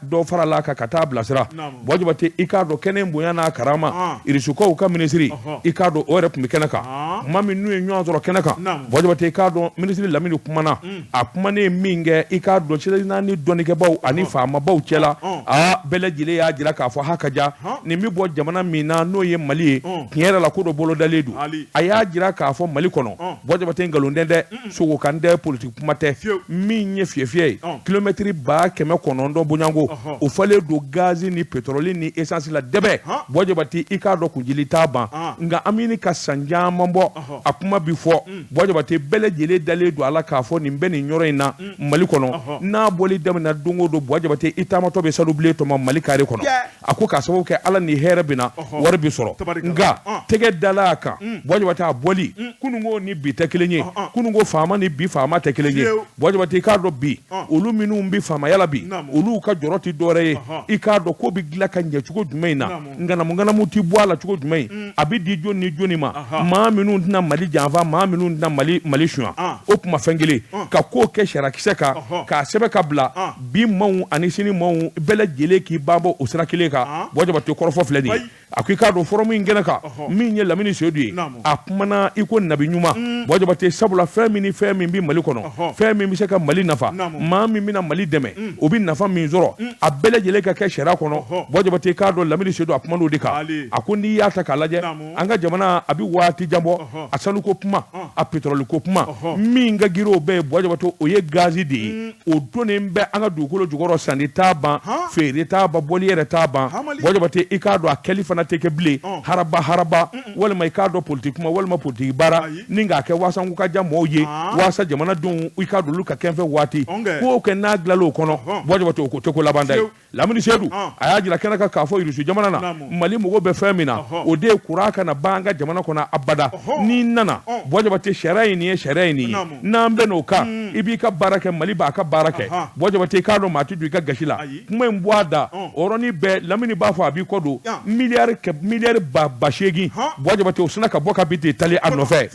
dɔ farala a kan ka taa bilasira. Buwa Jabate, i k'a dɔn kɛnɛ bonya bonya n'a karama, Irisukaw ka minisiri, i k'a dɔn o yɛrɛ tun bɛ kɛnɛ kan. Maa min n'u ye ɲɔgɔn sɔrɔ kɛnɛ kan, Buwa Jabate, i k'a dɔn minisiri Lamini kumana, a kumanen min kɛ, i k'a dɔn seleke naani dɔnnikɛbaw ani faamabaw cɛla, aa, bɛɛ lajɛlen y'a jira k'a fɔ ha ka ja nin bɛ bɔ jamana min na n'o ye Mali ye, tiɲɛ yɛrɛ la ko dɔ bolodalen don. A y'a jira k'a fɔ Mali kɔnɔ, Buwa Jabate, nkalon tɛ dɛ, sogokan tɛ, politiki kuma tɛ, min ye fiyɛfiyɛ ye, kilomɛtiri 900 bonyanko o falen don gazi ni pétrole ni essence la dɛbɛ. Buwa Jabate, i k'a dɔn kunjili t'a ban, nka an bɛ ka san caman bɔ a kuma bi fɔ. Buwa Jabate, bɛɛ lajɛlen dalen don a la k'a fɔ nin bɛ nin yɔrɔ in na Mali kɔnɔ, n'a bɔli daminɛ don o don, Buwa Jabate, i taamatɔ bɛ sanu bilen tɔmɔ Mali kare kɔnɔ. A ko k'a sababu kɛ Ala ni hɛrɛ bɛ na, wari bɛ sɔrɔ, nka tɛgɛ dala a kan. Buwa Jabate, a bɔli kununko ni bi tɛ kelen ye, kununko faama ni bi faama tɛ kelen ye. Buwa Jabate, i k'a dɔn bi olu minnu bɛ faamaya la bi, olu ka jɔrɔ tɛ dɔwɛrɛ ye, i k'a dɔn ko bɛ dilan ka ɲɛ cogo jumɛn in na, ŋanamu ŋanamu tɛ bɔ a la cogo jumɛn in, a bɛ di jɔni ni jɔni ma, maa minnu tɛna Mali janfa, maa minnu tɛna Mali suɲɛ. O tuma fɛn kelen ka ko kɛ sariyakisɛ kan k'a sɛbɛn ka bila bi maaw ani sini maaw bɛɛ lajɛlen k'i banbɔ o sira kelen kan. Buwa Jabate, kɔrɔfɔ filɛ nin ye. A ko i k'a dɔn forum in kɛnɛ kan, min ye Lamini Seyidu ye, a kumana i ko nabi ɲuman, Buwa Jabate, sabula fɛn min ni fɛn min bɛ Mali kɔnɔ, fɛn min bɛ se ka Mali nafa, maa min bɛna Mali dɛmɛ, o bɛ nafa min sɔrɔ, a bɛɛ lajɛlen ka kɛ sariya kɔnɔ. Buwa Jabate, i k'a dɔn Lamini Seyidu a kuman'o de kan. A ko n'i y'a ta k'a lajɛ, an ka jamana a bɛ waati jan bɔ, a sanuko kuma, a pétrole ko kuma, min ka girin o bɛɛ ye, Buwa Jabate, o ye gazi de ye. O donnen bɛ an ka dugukolo jukɔrɔ, sanni t'a ban, feere t'a ban, bɔli yɛrɛ t'a ban. Buwa Jabate, i k'a dɔn a kɛli fana tɛ kɛ bilen haraba haraba, walima i k'a dɔn politiki kuma walima politiki baara ni k'a kɛ waasa ka diya mɔgɔw ye, waasa jamanadenw, i k'a dɔn olu ka kɛnfɛ waati ko kɛ n'a dilanla o kɔnɔ. Buwa Jabate, o ko tɛ ko laban da ye. Lamini Seyidu a y'a jira kɛnɛ kan k'a fɔ Irisi jamana na, Mali mago bɛ fɛn min na, o de ye kuran kana ban an ka jamana kɔnɔ abada. N'i nana, Buwa Jabate, sariya ye nin ye, sariya ye nin ye, n'an bɛnn'o kan, i b'i ka baara kɛ, Mali b'a ka baara kɛ. Buwa Jabate, i k'a dɔn maa tɛ don i ka gasi la. Kuma in bɔ a da o yɔrɔnin bɛɛ, Lamini b'a fɔ a b'i kɔ don miliyari 8000. Buwa Jabate, o sinna ka bɔ ka bin ten tali a nɔfɛ.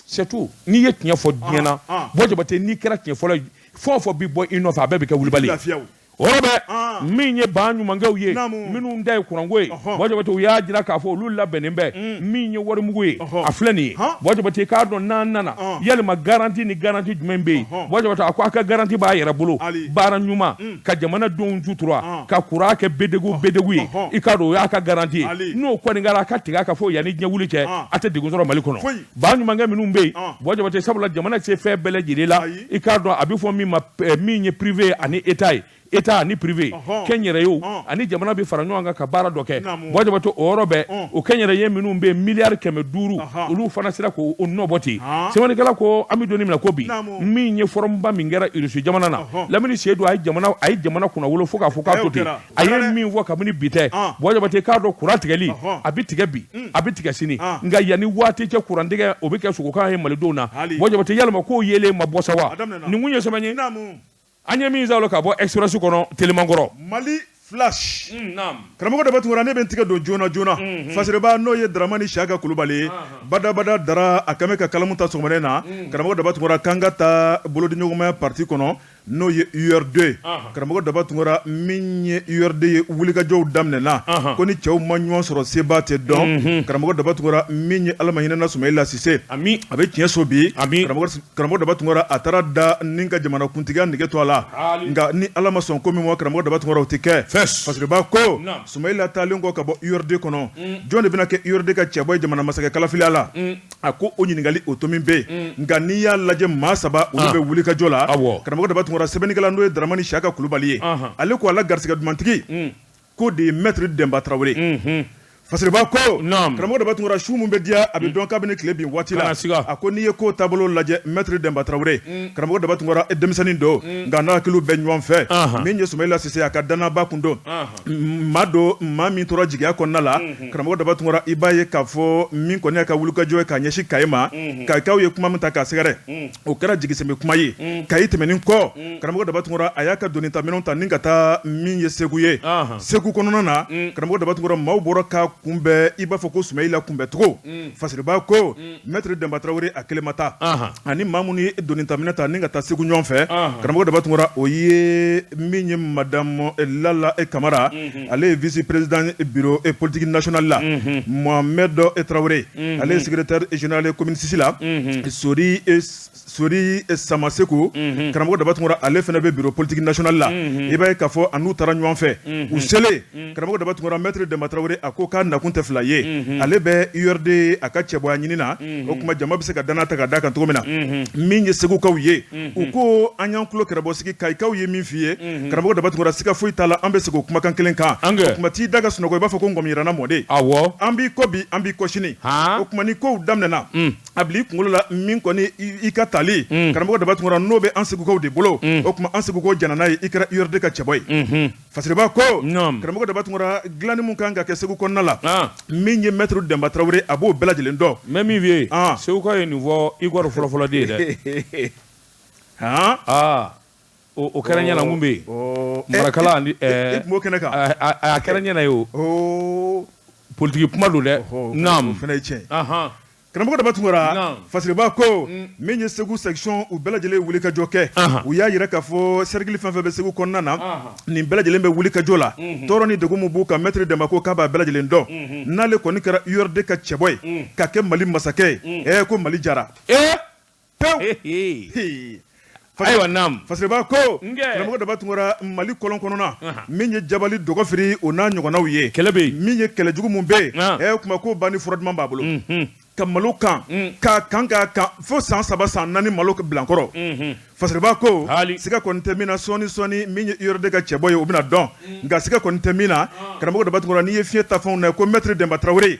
C'est tout. N'i ye tiɲɛ fɔ diɲɛ na, Buwa Jabate, n'i kɛra tiɲɛ fɔlɔ ye, fɛn o fɛn bɛ bɔ i nɔfɛ, a bɛɛ bɛ kɛ wulibali ye. O yɔrɔ bɛɛ, min ye ba ɲumankɛw ye minnu ta ye kuranko ye, Buwa Jabate, u y'a jira k'a fɔ olu labɛnnen bɛ. Min ye warimugu ye, a filɛ nin ye. Buwa Jabate, i k'a dɔn n'an nana, yalima garantie ni garantie jumɛn bɛ yen? Buwa Jabate, a ko a ka garantie b'a yɛrɛ bolo, baara ɲuman ka jamanadenw sutura, ka kuran kɛ bedegu bedegu ye, i k'a dɔn o y'a ka garantie ye. N'o kɔni kɛra, a ka tigɛ a ka fɔ yanni diɲɛ wuli cɛ, a tɛ degun sɔrɔ Mali kɔnɔ. Ba ɲumankɛ minnu bɛ yen, Buwa Jabate, sabula jamana tɛ se fɛn bɛɛ lajɛlen la, i k'a dɔn a bɛ fɔ min ma min ye privé ani état ye, état ani privé, kɛnyɛrɛyew ani jamana bɛ fara ɲɔgɔn kan ka baara dɔ kɛ. Buwa Jabate, o yɔrɔ bɛɛ, o kɛnyɛrɛye minnu bɛ yen, miliyari 500, olu fana sera k'o nɔ bɔ ten. Sɛbɛnnikɛla ko an bɛ don min na ko bi, min ye forumba min kɛra Irisi jamana na, Lamini Seyidu a ye jamana kunnawolo fo k'a fɔ k'a to ten. A ye min fɔ kabini bi tɛ, Buwa Jabate, k'a dɔn kuran tigɛli a bɛ tigɛ bi, a bɛ tigɛ sini, nka yanni waati cɛ kurantigɛ o bɛ kɛ sogokan ye malidenw na. Buwa Jabate, yalima k'o yeelen ma bɔ sa wa? Nin kun ye sɛbɛn ye an ye min sɔrɔ ka bɔ Express kɔnɔ telimankɔrɔ. Mali Flash, karamɔgɔ Daba Tunkara, ne bɛ n tigɛ don joona joona. Fasiriba n'o ye Daramani Siyaka Kulubali ye, badabada dara a kɛmɛ ka kalamu ta sɔgɔmada in na. Karamɔgɔ Daba Tunkara, k'an ka taa bolodiɲɔgɔnmaya parti kɔnɔ n'o ye URD. Karamɔgɔ Daba Tunkara, min ye URD ye, wulikajɔw daminɛna ko ni cɛw ma ɲɔgɔn sɔrɔ seba tɛ dɔn. Karamɔgɔ Daba Tunkara, min ye Ala ma hinɛna Sumayila Sise, a bɛ tiɲɛ so bi. Karamɔgɔ Daba Tunkara, a taara da ni ka jamanakuntigiya nege to a la, nka ni Ala ma sɔn ko min ma, karamɔgɔ Daba Tunkara, o tɛ kɛ. Fasiriba ko Sumayila taalen kɔ ka bɔ URD kɔnɔ, jɔn de bɛna kɛ URD ka cɛbɔ ye jamana masakɛ kalafiliya la? A ko o ɲininkali o tomi bɛ yen, nka n'i y'a lajɛ maa saba olu bɛ wulikajɔ la. Karamɔgɔ Daba Tunkara, sɛbɛnnikɛla n'o ye Daramani Siyaka Kulubali ye, ale ko a la garisɛgɛ dumantigi k'o de ye Maître Denba Tarawele. Fasiriba ko karamɔgɔ Daba Tunkara, su min bɛ diya a bɛ dɔn kabini tile bin waati la. A ko n'i ye ko taabolo lajɛ, Maître Denba Tarawele, karamɔgɔ Daba Tunkara, denmisɛnnin don, nka n'a hakiliw bɛ ɲɔgɔn fɛ. Min ye Sumayila Sise, a ka dannaba kun don, maa don, maa min tora jigiya kɔnɔna la. Karamɔgɔ Daba Tunkara, i b'a ye k'a fɔ min kɔni y'a ka wulikajɔ ye k'a ɲɛsin Kayi ma, Kayikaw ye kuma min ta k'a sɛgɛrɛ, o kɛra jigisɛmɛ kuma ye. Kayi tɛmɛnen kɔ, karamɔgɔ Daba Tunkara, a y'a ka doni ta minɛnw ta ni ka taa min ye Segu ye. Segu kɔnɔna na, karamɔgɔ Daba Tunkara, maaw bɔra ka kunbɛn i b'a fɔ ko Sumayila kunbɛncogo Fasiriba ko Maître Denba Tarawele a kelen ma taa ani maa minnu ye donitaminɛn ta ni ka taa Segu ɲɔgɔn fɛ karamɔgɔ Daba Tunkara o ye min ye madame Lala Kamara ale ye vice président bureau politique national la Mohamed Tarawele ale ye secrétaire général commune 6 la Sori Sori Samaseku karamɔgɔ Daba Tunkara ale fana bɛ bureau politique national la i b'a ye k'a fɔ a n'u taara ɲɔgɔn fɛ u selen karamɔgɔ Daba Tunkara Maître Denba Tarawele a ko k'a nakun tɛ fila ye ale bɛ URD a ka cɛbɔya ɲini na o tuma jama bɛ se ka danaya ta ka d'a kan cogo min na min ye Segukaw ye u ko an y'an tulo kɛrɛbɔ sigi Kayikaw ye min f'i ye karamɔgɔ Daba Tunkara siga foyi t'a la an bɛ segin o kumakan kelen kan o tuma t'i da ka sunɔgɔ i b'a fɔ ko ngɔmi mɔden an b'i kɔ bi an b'i kɔ sini o tuma ni kow daminɛna a bila i kunkolo la min kɔni i ka tali karamɔgɔ Daba Tunkara n'o bɛ an Segukaw de bolo o tuma an Segukaw jɛnna n'a ye i kɛra URD ka cɛbɔ ye Fasiriba ko karamɔgɔ Daba Tunkara dilanni min kan ka kɛ Segu kɔnɔna la min ye Maître Denba Tarawele a b'o bɛɛ lajɛlen dɔn n bɛ min f'i ye Segukaw ye nin fɔ Igor fɔlɔfɔlɔ de ye dɛ aa o kɛra ɲɛna mun bɛ yen Marakala e tun b'o kɛnɛ kan a kɛra ɲɛna ye o politiki kuma don dɛ o fana ye tiɲɛ ye Karamɔgɔ Daba Tunkara Fasiriba ko min ye Segu section u bɛɛ lajɛlen wuli ka jɔ kɛ u y'a jira k'a fɔ cercle fɛn fɛn bɛ Segu kɔnɔna na nin bɛɛ lajɛlen bɛ wuli ka jɔ la tɔɔrɔ ni degun min b'u kan Maître Denba ko k'a b'a bɛɛ lajɛlen dɔn n'ale kɔni kɛra URD ka cɛbɔ ye ka kɛ Mali masakɛ ye ko Mali jara pewu ayiwa naam Fasiriba ko karamɔgɔ Daba Tunkara Mali kɔlɔn kɔnɔna min ye jabali dɔgɔfiri o n'a ɲɔgɔnnaw ye kɛlɛ bɛ yen min ye kɛlɛjugu min bɛ yen o tuma ko ban ni fura duman b'a bolo ka malo kan k'a kan k'a kan fo san 3 san 4 malo bilankɔrɔ Fasiriba ko siga kɔni tɛ min na sɔɔni sɔɔni min ye URD ka cɛbɔ ye o bɛna dɔn nka siga kɔni tɛ min na karamɔgɔ Daba Tunkara n'i ye fiɲɛ ta fɛnw na ko Maître Denba Tarawele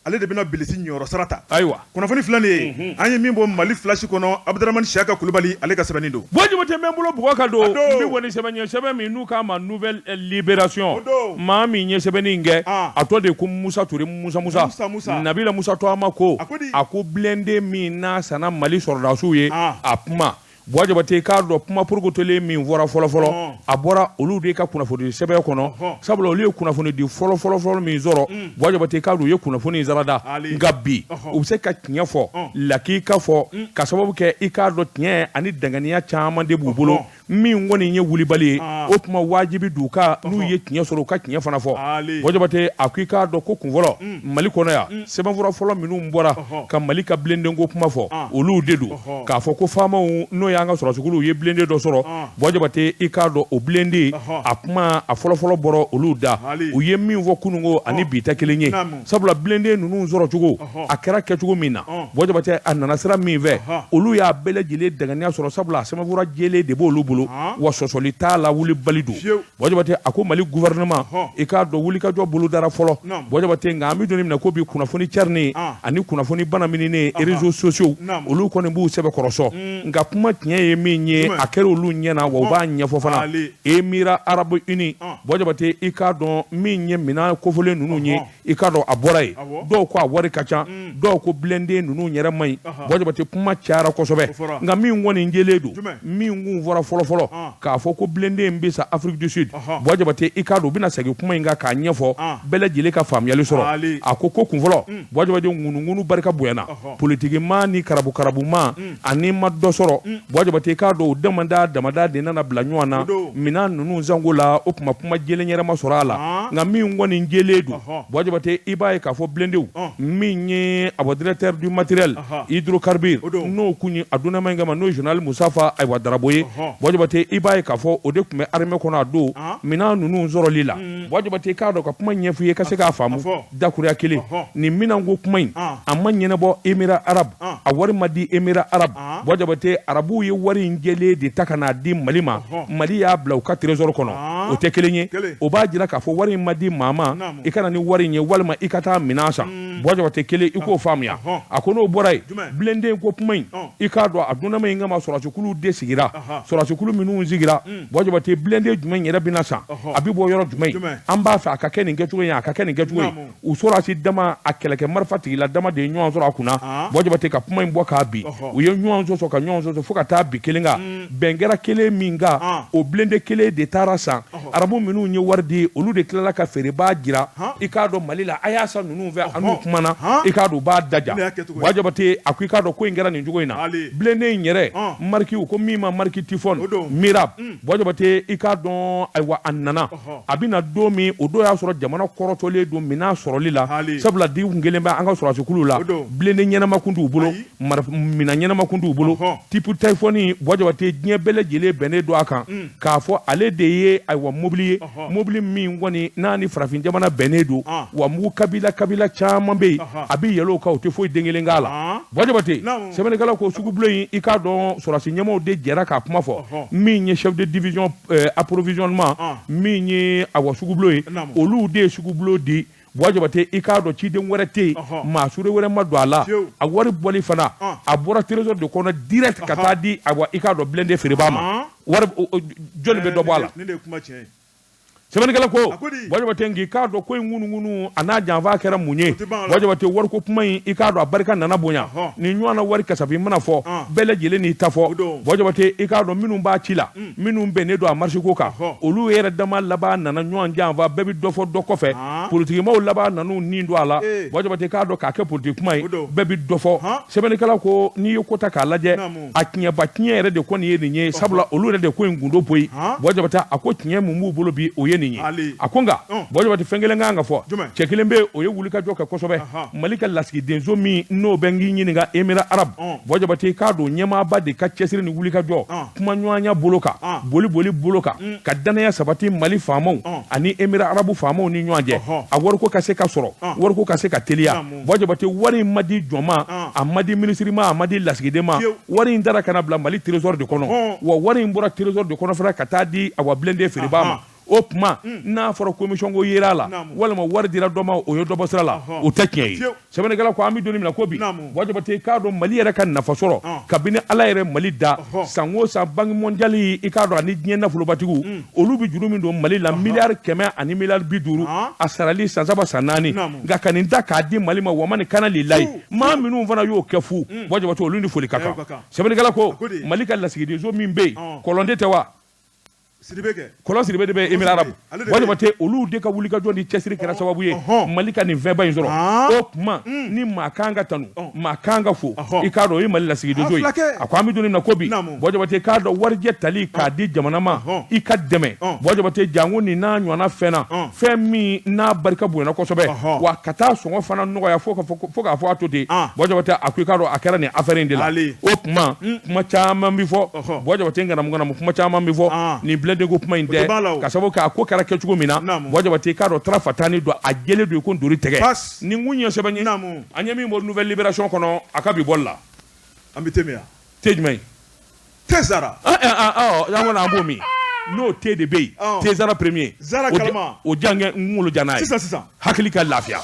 ale de bɛna bilisi niyɔrɔ sara ta ayiwa kunnafoni filɛ nin ye an ye min bɔ Mali Flash kɔnɔ Abudramani Siyaka Kulubali ale ka sɛbɛnni don Buwa Jabate n bɛ n bolo bugɔ ka don n bɛ bɔ ni sɛbɛn ye sɛbɛn min n'u k'a ma Nouvelle Libération maa min ye sɛbɛnni in kɛ a tɔgɔ de ye ko Musa Ture Musa Musa Nabila Musa Tɔgɔma ko a ko blindé min n'a sanna Mali sɔrɔdasiw ye a kuma Buwa Jabate i k'a dɔn kuma porokotolen min fɔra fɔlɔfɔlɔ a bɔra olu de ka kunnafoni sɛbɛn kɔnɔ sabula olu ye kunnafoni di fɔlɔ fɔlɔfɔlɔ min sɔrɔ Buwa Jabate i k'a dɔn u ye kunnafoni sarada nka bi u bɛ se ka tiɲɛ fɔ lakika fɔ ka sababu kɛ i k'a dɔn tiɲɛ ani danganiya caman de b'u bolo min kɔni ye wulibali ye o tuma wajibi d'u kan n'u ye tiɲɛ sɔrɔ u ka tiɲɛ fana fɔ Buwa Jabate a ko i k'a dɔn ko kun fɔlɔ Mali kɔnɔ yan sɛbɛnfura fɔlɔ minnu bɔra ka Mali ka blindé ko kuma fɔ olu de don k'a fɔ ko faamaw n'o y'an ka sɔrɔdasikuluw ye blindé dɔ sɔrɔ Buwa Jabate i k'a dɔn o blindé a kuma a fɔlɔfɔlɔ bɔra olu da u ye min fɔ kununko ani bi tɛ kelen ye sabula blindé ninnu sɔrɔ cogo a kɛra kɛcogo min na Buwa Jabate a nana sira min fɛ olu y'a bɛɛ lajɛlen danganiya sɔrɔ sabula a sɛbɛnfura jɛlen de b'olu bolo wa sɔsɔli t'a la wulibali don Buwa Jabate a ko Mali gouvernement i k'a dɔn wulikajɔ bolodara fɔlɔ Buwa Jabate nka an bɛ don min na ko bi kunnafoni carinen ani kunnafoni banamininen réseaux sociaux olu kɔni b'u sɛbɛkɔrɔ sɔn nka kuma tiɲɛ ye min ye a kɛra olu ɲɛ na wa u b'a ɲɛfɔ fana Émirats arabes unis Buwa Jabate i k'a dɔn min ye minɛn kofɔlen ninnu ye i k'a dɔn a bɔra yen dɔw ko a wari ka ca dɔw ko blindé ninnu yɛrɛ man ɲi Buwa Jabate kuma cayara kosɛbɛ nka min kɔni jɛlen don min kun fɔra fɔlɔfɔlɔ k'a fɔ ko blindé in bɛ san Afrique du Sud Buwa Jabate i k'a dɔn u bɛna segin kuma in kan k'a ɲɛfɔ bɛɛ lajɛlen ka faamuyali sɔrɔ a ko ko kun fɔlɔ Buwa Jabate ŋunuŋunu barika bonyana politikimaa ni karabukarabumaa ani ma dɔ sɔrɔ Buwa Jabate i k'a dɔn o damada damada de nana bila ɲɔgɔn na minɛn ninnu sanko la o tuma kuma jɛlen yɛrɛ ma sɔrɔ a la nka min kɔni jɛlen don Buwa Jabate i b'a ye k'a fɔ blindéw min ye awa directeur du matériel hydrocarbure n'o kun ye a donnama in kama n'o ye général Mustafa ayiwa Darabo ye Buwa Jabate i b'a ye k'a fɔ o de tun bɛ armée kɔnɔ a don minɛn ninnu sɔrɔli la Buwa Jabate i k'a dɔn ka kuma ɲɛfɔ i ye ka se k'a faamu dakuruya kelen nin minɛnko kuma in a ma ɲɛnabɔ Émirats arabes a wari ma di Émirats arabes Buwa Jabate arabuw ye wari in jɛlen de ta ka n'a di Mali ma Mali y'a bila u ka trésor kɔnɔ o tɛ kelen ye o b'a jira k'a fɔ wari in ma di maa ma i ka na ni wari in ye walima i ka taa minɛn san Buwa Jabate kelen i k'o faamuya a ko n'o bɔra yen blindé ko kuma in i k'a dɔn a donnama in kama sɔrɔdasikulu de sigira sɔrɔdasikulu minnu sigira Buwa Jabate blindé jumɛn yɛrɛ bɛna san a bɛ bɔ yɔrɔ jumɛn an b'a fɛ a ka kɛ nin kɛcogo ye a ka kɛ nin kɛcogo ye u sɔrɔdasi dama a kɛlɛkɛ marifatigila dama de ye ɲɔgɔn sɔrɔ a kunna Buwa Jabate ka kuma in bɔ k'a bin u ye ɲɔgɔn sɔsɔ ka ɲɔgɔn sɔsɔ fo ka taa bin kelen kan bɛn kɛra kelen min kan o blindé kelen de taara san. Arabu minnu ye wari di, olu de tilala ka feerebaa jira, i k'a dɔn Mali la, a y'a san ninnu fɛ, an n'u kumana, i k'a dɔn u b'a daja. Buwa Jabate a ko i k'a dɔn ko in kɛra nin cogo in na, blindé in yɛrɛ marque, u ko min ma marque Typhoon Mirab. Buwa Jabate, i k'a dɔn, ayiwa, a nana, a bɛ na don min, o don y'a sɔrɔ jamana kɔrɔtɔlen don minɛn sɔrɔli la, sabula di kun kelen bɛ an ka sɔrɔdasikulu la, blindé ɲɛnama kun t'u bolo, minɛn ɲɛnama kun t'u bolo. Type Typhoon, Buwa Jabate, diɲɛ bɛɛ lajɛlen bɛnnen don a kan k'a fɔ ale de ye, ayiwa, mobili ye, mobili min kɔni n'a ni farafin jamana bɛnnen don, wa mugu kabila kabila caman bɛ yen, a bɛ yɛlɛ o kan, o tɛ foyi den kelen k'a la. Buwa Jabate, sɛbɛnnikɛla ko sugubulon in, i k'a dɔn sɔrɔdasi ɲɛmaaw de jɛra k'a kuma fɔ, min ye chef de division approvisionnement, min ye awa sugubulon ye, olu de ye sugubulon di. Buwa Jabate, i k'a dɔn ciden wɛrɛ tɛ yen, maa sure wɛrɛ ma don a la. A wari bɔli fana, a bɔra trésor de kɔnɔ direct ka taa di, awa, i k'a dɔn blindé feerebaa ma. Wari jɔnni bɛ dɔ bɔ a la? Sɛbɛnnikɛla ko Buwa Jabate, k'i k'a dɔn ko in ŋunuŋunu a n'a janfa kɛra mun ye? Buwa Jabate, wariko kuma in, i k'a dɔn a barika nana bonya. Ni ɲɔgɔn na wari kasabi mana fɔ, bɛɛ lajɛlen n'i ta fɔ. Buwa Jabate, i k'a dɔn minnu b'a ci la, minnu bɛnnen don a marché ko kan, olu yɛrɛ dama laban nana ɲɔgɔn janfa, bɛɛ bɛ dɔ fɔ dɔ kɔfɛ. Politikimaw laban nan'u nin don a la. Buwa Jabate, k'a dɔn k'a kɛ politiki kuma ye, bɛɛ bɛ dɔ fɔ. Sɛbɛnnikɛla ko n'i ye ko ta k'a lajɛ, a tiɲɛba tiɲɛ yɛrɛ de kɔni ye nin ye, sabula olu yɛrɛ de ko in gundo poyi. Buwa Jabate a ko tiɲɛ mun b'u bolo bi, o ye nin ye. A ko nka, Buwa Jabate, fɛn kelen kan ka fɔ, cɛ kelen bɛ, o ye wulikajɔ kɛ kosɛbɛ. Mali ka lasigidenso min n'o bɛ n k'i ɲininka Émirats arabes, Buwa Jabate, k'a dɔn ɲɛmaaba de ka cɛsiri ni wulikajɔ, kumaɲɔgɔnya bolo kan, boli boli bolo kan, ka dannaya sabati Mali faamaw ani Émirats arabes faamaw ni ɲɔgɔn cɛ, a wariko ka se ka sɔrɔ, wariko ka se ka teliya. Buwa Jabate, wari in ma di jɔn ma, a ma di minisiri ma, a ma di lasigiden ma. Wari in taara ka na bila Mali trésor de kɔnɔ, wa wari in bɔra trésor de kɔnɔ fana ka taa di, awa, blindé feerebaa ma. O tuma n'a fɔra commission ko yera a la, walima wari dira dɔ ma, o ye dɔ bɔ sira la, o tɛ tiɲɛ ye. Sɛbɛnnikɛla ko an bɛ don min na ko bi, Buwa Jabate, k'a dɔn Mali yɛrɛ ka nafa sɔrɔ kabini Ala yɛrɛ Mali da, san o san Banque mondiale, i k'a dɔn, ani diɲɛ nafolobatigiw, olu bɛ juru min don Mali la, 100 miliyari ani 50 miliyari, a sarali san 3, san 4. Nka ka nin ta k'a di Mali ma, wamani kana lilayi, maa minnu fana y'o kɛ fu, Buwa Jabate, olu ni foli ka kan. Sɛbɛnnikɛla ko Mali ka lasigidenso min bɛ yen, Kɔlɔnde tɛ wa? Kɔlɔn Sidibe de bɛ Émirats arabes. Buwa Jabate, olu de ka wulikajɔ ni cɛsiri kɛra sababu ye Mali ka nin fɛnba in sɔrɔ. O tuma ni maa kan ka tanu, maa kan ka fo, i k'a dɔn o ye Mali lasigidenso ye. A ko an bɛ don min na ko bi, Buwa Jabate, k'a dɔn warijɛ tali k'a di jamana ma, i ka dɛmɛ, Buwa Jabate, janko nin n'a ɲɔgɔnna fɛn na, fɛn min n'a barika bonyana kosɛbɛ, wa ka taa sɔngɔ fana nɔgɔya fo k'a fɔ a to ten. Buwa Jabate a ko i k'a dɔn a kɛra nin affaire in de la. O tuma kuma caman bɛ fɔ, Buwa Jabate, ŋanamu kuma caman bɛ fɔ nin blindé ko kuma in tɛ, ka sababu kɛ a ko kɛra kɛcogo min na. Buwa Jabate, k'a dɔn tara fatani don, a jɛlen don i ko ntori tɛgɛ. Nin kun ye sɛbɛn ye an ye min bɔ Nouvelle Libération kɔnɔ a ka bi bɔli la. An bɛ te min yan. Te jumɛn ye? Te Zara. An kɔni an b'o min, n'o te de bɛ yen, te Zara premier. Zara kalama. O jan kɛ n kunkolo ja n'a ye. Sisan sisan. Hakili ka lafiya.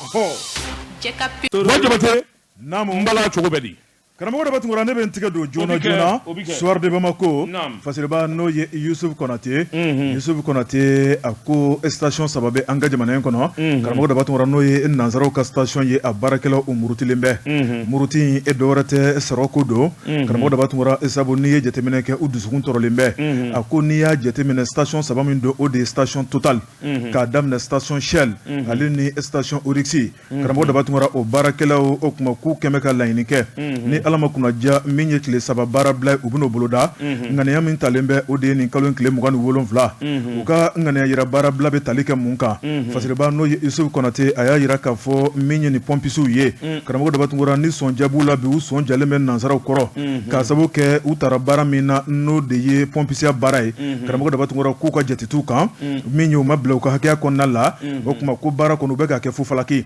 Buwa Jabate, n bala cogo bɛ di? Karamɔgɔ Daba Tunkara, ne bɛ n tigɛ don joona joona Soir de Bamako fasiriba, n'o ye Yusuf Konate. Yusuf Konate a ko station saba bɛ an ka jamana in kɔnɔ. Karamɔgɔ Daba Tunkara, n'o ye nansaraw ka station ye, a baarakɛlaw u murutilen bɛ. Muruti e dɔwɛrɛ tɛ, sɔrɔ ko don. Karamɔgɔ Daba Tunkara, sabu n'i ye jateminɛ kɛ, u dusukun tɔɔrɔlen bɛ. A ko n'i y'a jateminɛ, station saba min don, o de ye station Total, k'a daminɛ station Shell, ale ni station Oryx. Karamɔgɔ Daba Tunkara, o baarakɛlaw o tuma k'u kɛmɛ ka laɲini kɛ, ni Ala ma kunnaja, min ye tile 3 baara bila, u bɛn'o boloda. Ŋaniya min talen bɛ, o de ye nin kalo tile 27. U ka ŋaniya yira baara bila bɛ tali kɛ mun kan? Fasiriba, n'o ye Yusuf Konate, a y'a jira k'a fɔ min ye nin pɔnpisiw ye, karamɔgɔ Daba Tunkara, ni sɔn ja b'u la bi, u sɔn jalen bɛ nansaraw kɔrɔ, k'a sababu kɛ u taara baara min na, n'o de ye pɔnpisiya baara ye. Karamɔgɔ Daba Tunkara k'u ka jate t'u kan, min ye u ma bila u ka hakɛya kɔnɔna la. O tuma ko baara kɔni u bɛ k'a kɛ fufalaki.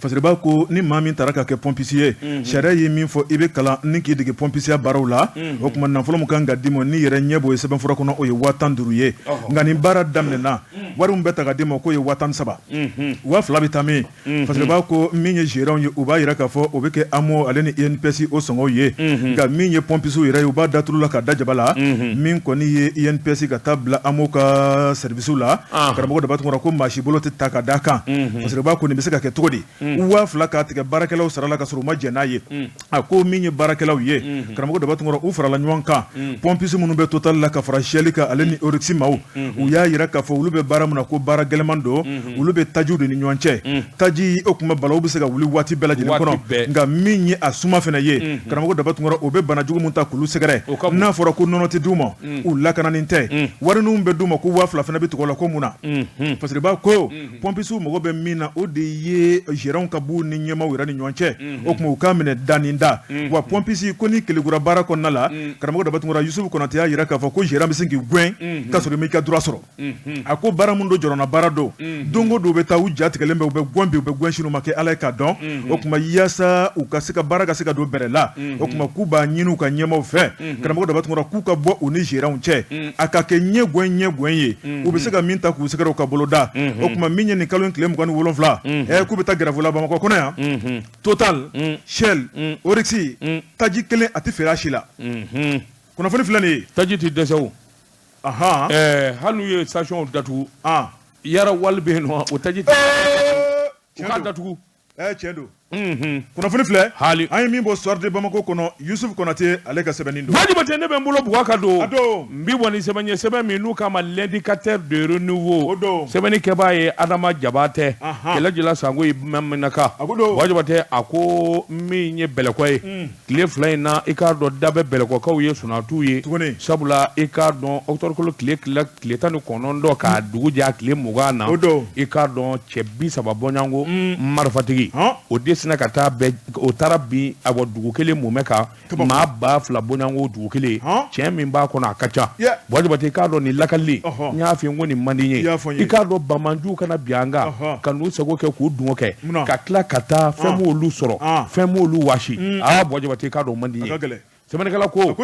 Fasiriba ko ni maa min taara ka kɛ pɔnpisi ye, sariya ye min fɔ, i bɛ kalan ni k'i dege pɔnpisiya baaraw la. O tuma nafolo min kan ka d'i ma, n'i yɛrɛ ɲɛ b'o ye sɛbɛnfura kɔnɔ, o ye 15,000 ye. Nka ni baara daminɛna, Wari min bɛ ta ka d'i ma k'o ye 13,000, 2000 bɛ taa min? Fasiriba ko min ye gérant ye, u b'a jira k'a fɔ o bɛ kɛ AMO ale ni INPS o sɔngɔw ye. Nka min ye pompiste yɛrɛ ye, u b'a da tulu la ka da jaba la. Min kɔni ye INPS ka taa bila AMO ka service la, karamɔgɔ Daba Tunkara, ko maa si bolo tɛ ta ka d'a kan. Fasiriba ko nin bɛ se ka kɛ cogo di, 2000 k'a tigɛ baarakɛlaw sara la ka sɔrɔ u ma jɛn n'a ye? A ko min ye baarakɛlaw ye, karamɔgɔ Daba Tunkara, u farala ɲɔgɔn kan, pompiste minnu bɛ Total la ka fara Shell kan ale ni Oryx maaw, u y'a jira k'a fɔ olu bɛ baara min na ko baara gɛlɛnman don. Olu bɛ tajiw de ni ɲɔgɔn cɛ. Taji o kuma balawu bɛ se ka wuli waati bɛɛ lajɛlen kɔnɔ. Nka min ye a suma fana ye, karamɔgɔ Daba Tunkara, o bɛ bana jugu min ta k'olu sɛgɛrɛ, n'a fɔra ko nɔnɔ tɛ d'u ma, u lakananen tɛ. Wari ninnu bɛ d'u ma ko 2000 fana bɛ tigɛ o la, ko mun na? Fasiriba ko Pɔmpisiw mago bɛ min na, o de ye gérantw ka b'u ni ɲɛmaaw yɛrɛ ni ɲɔgɔn cɛ. O tuma u k'a minɛ da ni da. Wa pɔmpisi ko ni kelekura baara kɔnɔna la, karamɔgɔ Daba Tunkara, Yusufu Konate y'a jira k'a fɔ ko gérant bɛ se k'i gɛn ka sɔrɔ i m'i ka droit sɔrɔ. A ko baara min don, jɔrɔna baara don. Don o don u bɛ taa, u ja tigɛlen bɛ, u bɛ gɛn bi, u bɛ gɛn sini, u ma kɛ Ala ye k'a dɔn. O tuma yaasa u ka se ka baara ka se ka don bɛrɛ la, o tuma k'u b'a ɲini u ka ɲɛmaaw fɛ, karamɔgɔ Daba Tunkara, k'u ka bɔ u ni gérantw cɛ, a ka kɛ ɲɛ gɛn ɲɛ gɛn ye, u bɛ se ka min ta k'u sɛgɛrɛ u ka bolo da. O tuma min ye nin kalo in tile 27, k'u bɛ taa grève la Bamakɔ kɔnɔ yan. Total, Shell, Oryx, taji kelen a tɛ feere a si la. Kunnafoni filɛ nin ye. Taji tɛ dɛsɛ o. Hali n'u ye station datugu, yara wali bɛ yen nɔ, o taji u k'a datugu. Tiɲɛ don. Kunnafoni filɛ hali an ye min bɔ Soir de Bamako kɔnɔ, Yusufu Konate ale ka sɛbɛnni don. Buwa Jabate, ne bɛ n bolo bugɔ ka don, n bɛ bɔ ni sɛbɛn ye, sɛbɛn min n'u k'a ma L'Indicateur de Renouveau. O don. Sɛbɛnni kɛbaa ye Adama Jabatɛ, Kɛlɛjila Sango Maminaka. A ko don. Buwa Jabate, a ko min ye Bɛlɛkɔ ye tile 2 in na, i k'a dɔn da bɛ Bɛlɛkɔkaw ye, sunatu ye tuguni, sabula i k'a dɔn octobre kalo tile 19 k'a dugu jɛ a tile 20 na, o don, i k'a dɔn cɛ 30 bɔɲɔgɔnko marifatigi, o de sinna ka taa bɛn, o taara bin a dugu kelen mumɛ kan, maa 2000 bɔɲɔgɔnko dugu kelen. Cɛ min b'a kɔnɔ, a ka ca. Buwa Jabate, i k'a dɔn nin lakali, n y'a f'i ye ko nin man di n ye. I k'a dɔn banbaanciw kana bin an kan ka n'u sago kɛ, k'u dungɔ kɛ, ka tila ka taa fɛn m'olu sɔrɔ, fɛn m'olu waasi. Aa, Buwa Jabate, i k'a dɔn o man di n ye. Sɛbɛnnikɛla ko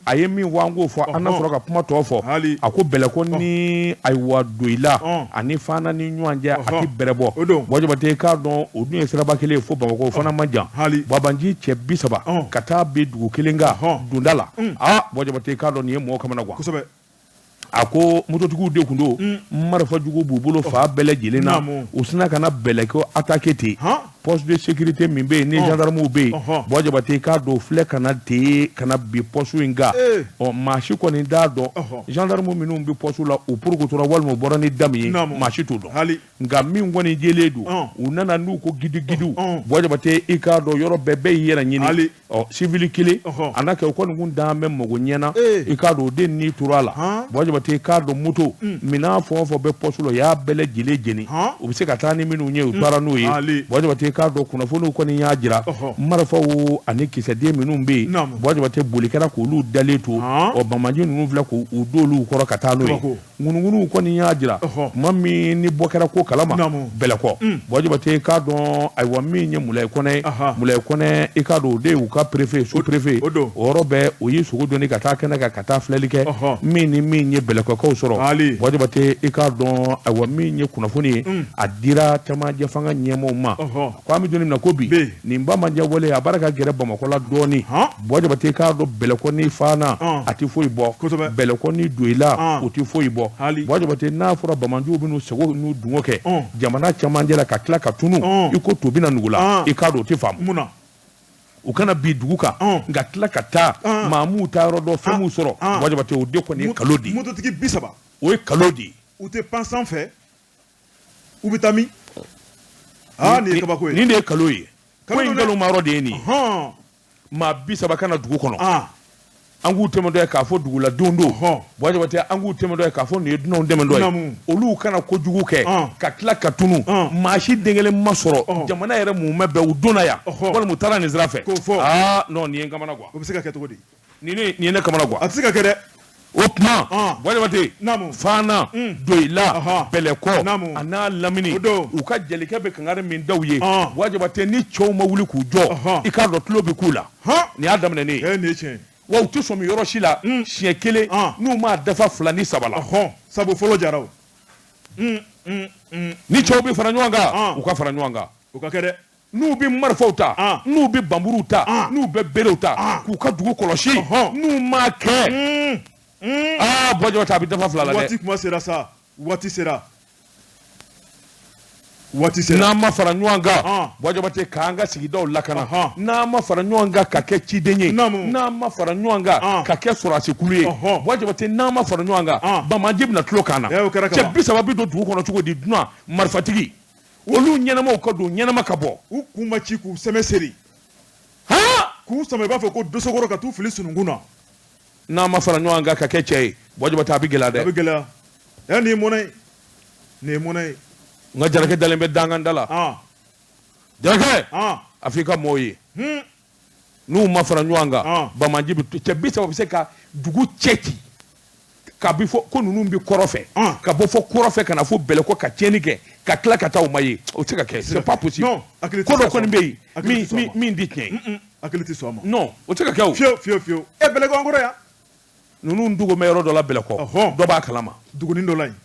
a ye min fɔ, an k'o fɔ, an na sɔrɔ ka kuma tɔ fɔ. A ko Bɛlɛkɔ ni ayiwa Doyila ani Fana ni ɲɔgɔn cɛ, a tɛ bɛrɛ bɔ. Buwa Jabate, i k'a dɔn o dun ye siraba kelen ye fo Bamakɔ, o fana man jan. Banbaanci cɛ 30 ka taa bin dugu kelen kan donda la. Aa, Buwa Jabate, i k'a dɔn nin ye mɔgɔ kamana gan. A ko mototigiw de tun don, marifa jugu b'u bolo fan bɛɛ lajɛlen na. U sinna ka na Bɛlɛkɔ attaquer ten. Poste de sécurité min bɛ yen ni gendarmew bɛ yen, Buwa Jabate, i k'a dɔn u filɛ ka na ten ka na bin poste in kan. Ɔ, maa si kɔni t'a dɔn gendarme minnu bɛ poste la, u porokotora walima u bɔra ni da min ye, maa si t'o dɔn. Nka min kɔni jɛlen don, u nana n'u ko gidigidiw. Buwa Jabate, i k'a dɔn yɔrɔ bɛɛ bɛɛ y'i yɛrɛ ɲini. Ɔ, civil kelen a n'a kɛ, o kɔni kun dan bɛ mago ɲɛna, i k'a dɔn o den ni tora a la. Buwa Jabate, i k'a dɔn moto minɛn fɛn o fɛn bɛ poste la, u y'a bɛɛ lajɛlen jeni. U bɛ se ka taa ni minnu ye, u taara n'u ye. Buwa Jabate, i k'a dɔn kunnafoniw kɔni y'a jira, marifaw ani kisɛden minnu bɛ yen, Buwa Jabate, boli kɛra k'olu dalen to. Ɔ, banbaanci ninnu filɛ k'u don olu kɔrɔ ka taa n'u ye. Ŋunuŋunuw kɔni y'a jira, tuma min ni bɔ kɛra ko kalama Bɛlɛkɔ, Buwa Jabate, i k'a dɔn ayiwa min ye Mulayi Kɔnɛ ye, Mulayi Kɔnɛ, i k'a dɔn o de y'u ka préfet, sous préfet, o yɔrɔ bɛɛ o y'i sogo doni ka taa kɛnɛ kan ka taa filɛli kɛ min ni min ye Bɛlɛkɔkaw sɔrɔ. Buwa Jabate, i k'a dɔn ayiwa min ye kunnafoni ye, a dira cɛmancɛ fanga ɲɛmaaw ma. Ko an bɛ don min na ko bi, nin banbaanci wale a baara ka gɛrɛ Bamakɔ la dɔɔnin. Buwa Jabate, i k'a dɔn Bɛlɛkɔ ni Fana a tɛ foyi bɔ, Bɛlɛkɔ ni Doyila o tɛ foyi bɔ. Buwa Jabate, n'a fɔra banbaanciw bɛ n'u sago n'u dungɔ kɛ jamana cɛmancɛ la ka tila ka tunu i ko to bɛna nugu la, i k'a dɔn o tɛ faamu. U kana bin dugu kan nka tila ka taa maa m'u taa yɔrɔ dɔn, fɛn m'u sɔrɔ. Buwa Jabate, o de kɔni ye nkalon de ye. Mototigi 30. O ye nkalon de ye. U tɛ pan sanfɛ. U bɛ taa min? Aa, nin ye kabako ye. Nin de ye nkalon ye. Ko in nkalon ma yɔrɔ de ye nin ye. Maa 30 ka na dugu kɔnɔ, an k'u tɛmɛtɔ ye k'a fɔ duguladenw don. Buwa Jabate, an k'u tɛmɛtɔ ye k'a fɔ nin ye dunanw tɛmɛtɔ ye. Olu kana kojugu kɛ ka tila ka tunu. Maa si den kelen ma sɔrɔ jamana yɛrɛ mumɛ bɛɛ, u donna yan walima u taara nin sira fɛ. Aa non, nin ye n kamana gan. O bɛ se ka kɛ cogo di? Nin ye ne kamana gan. A tɛ se ka kɛ dɛ. O tuma, Buwa Jabate, Fana, Doyila, Bɛlɛkɔ a n'a lamini, u ka jelikɛ bɛ kangari min da u ye, Buwa Jabate, ni cɛw ma wuli k'u jɔ, i k'a dɔn tulo bɛ k'u la. Nin y'a daminɛnen ye. Wa u tɛ sɔmi yɔrɔ si la siɲɛ kelen n'u m'a dafa 2 ni 3 la. Sabu fɔlɔ jara o. Ni cɛw bɛ fara ɲɔgɔn kan, u ka fara ɲɔgɔn kan. O ka kɛ dɛ. N'u bɛ marifaw ta, n'u bɛ npanmuruw ta, n'u bɛ berew ta k'u ka dugu kɔlɔsi, n'u m'a kɛ, aa, Buwa Jabate, a bɛ dafa fila la dɛ. Waati kuma sera sa, waati sera, waati sera. N'an ma fara ɲɔgɔn kan, Buwa Jabate, k'an ka sigidaw lakana, n'an ma fara ɲɔgɔn kan ka kɛ ciden ye, n'an ma fara ɲɔgɔn kan ka kɛ sɔrɔdasikulu ye, Buwa Jabate, n'an ma fara ɲɔgɔn kan, banbaanci bɛna tulo k'an na. Cɛ 30 bɛ don dugu kɔnɔ cogo di? Dunan marifatigi, olu ɲɛnamaw ka don, ɲɛnama ka bɔ. U kun ma ci k'u sɛmɛ seri, k'u sama i b'a fɔ ko dosokɔrɔ, ka t'u fili sununkun na. N'an ma fara ɲɔgɔn kan ka kɛ cɛ ye, Buwa Jabate, a bɛ gɛlɛya dɛ. A bɛ gɛlɛya. Ɛ, nin ye mɔnɛ ye, nin ye mɔnɛ ye. N ka jarakɛ dalen bɛ dankan da la. Jarakɛ, a fɔ i ka mɔɔw ye, n'u ma fara ɲɔgɔn kan, banbaanci bɛ cɛ 30 bɛ se ka dugu cɛ ci ka bi fɔ ko ninnu bɛ kɔrɔn fɛ, ka bɔ fɔ kɔrɔn fɛ ka na fo Bɛlɛkɔ ka tiɲɛni kɛ, ka tila ka taa u ma ye, o tɛ se ka kɛ, c'est pas possible. Ko dɔ kɔni bɛ yen min tɛ tiɲɛ ye. Hakili tɛ sɔn a ma. Non, o tɛ se ka kɛ o. Fiyewu, fiyewu, fiyewu. Ɛ, Bɛlɛkɔ an kɔrɔ yan. Ninnu dogo bɛ yɔrɔ dɔ la Bɛlɛkɔ, dɔ b'a kalama. Duguni dɔ la yen,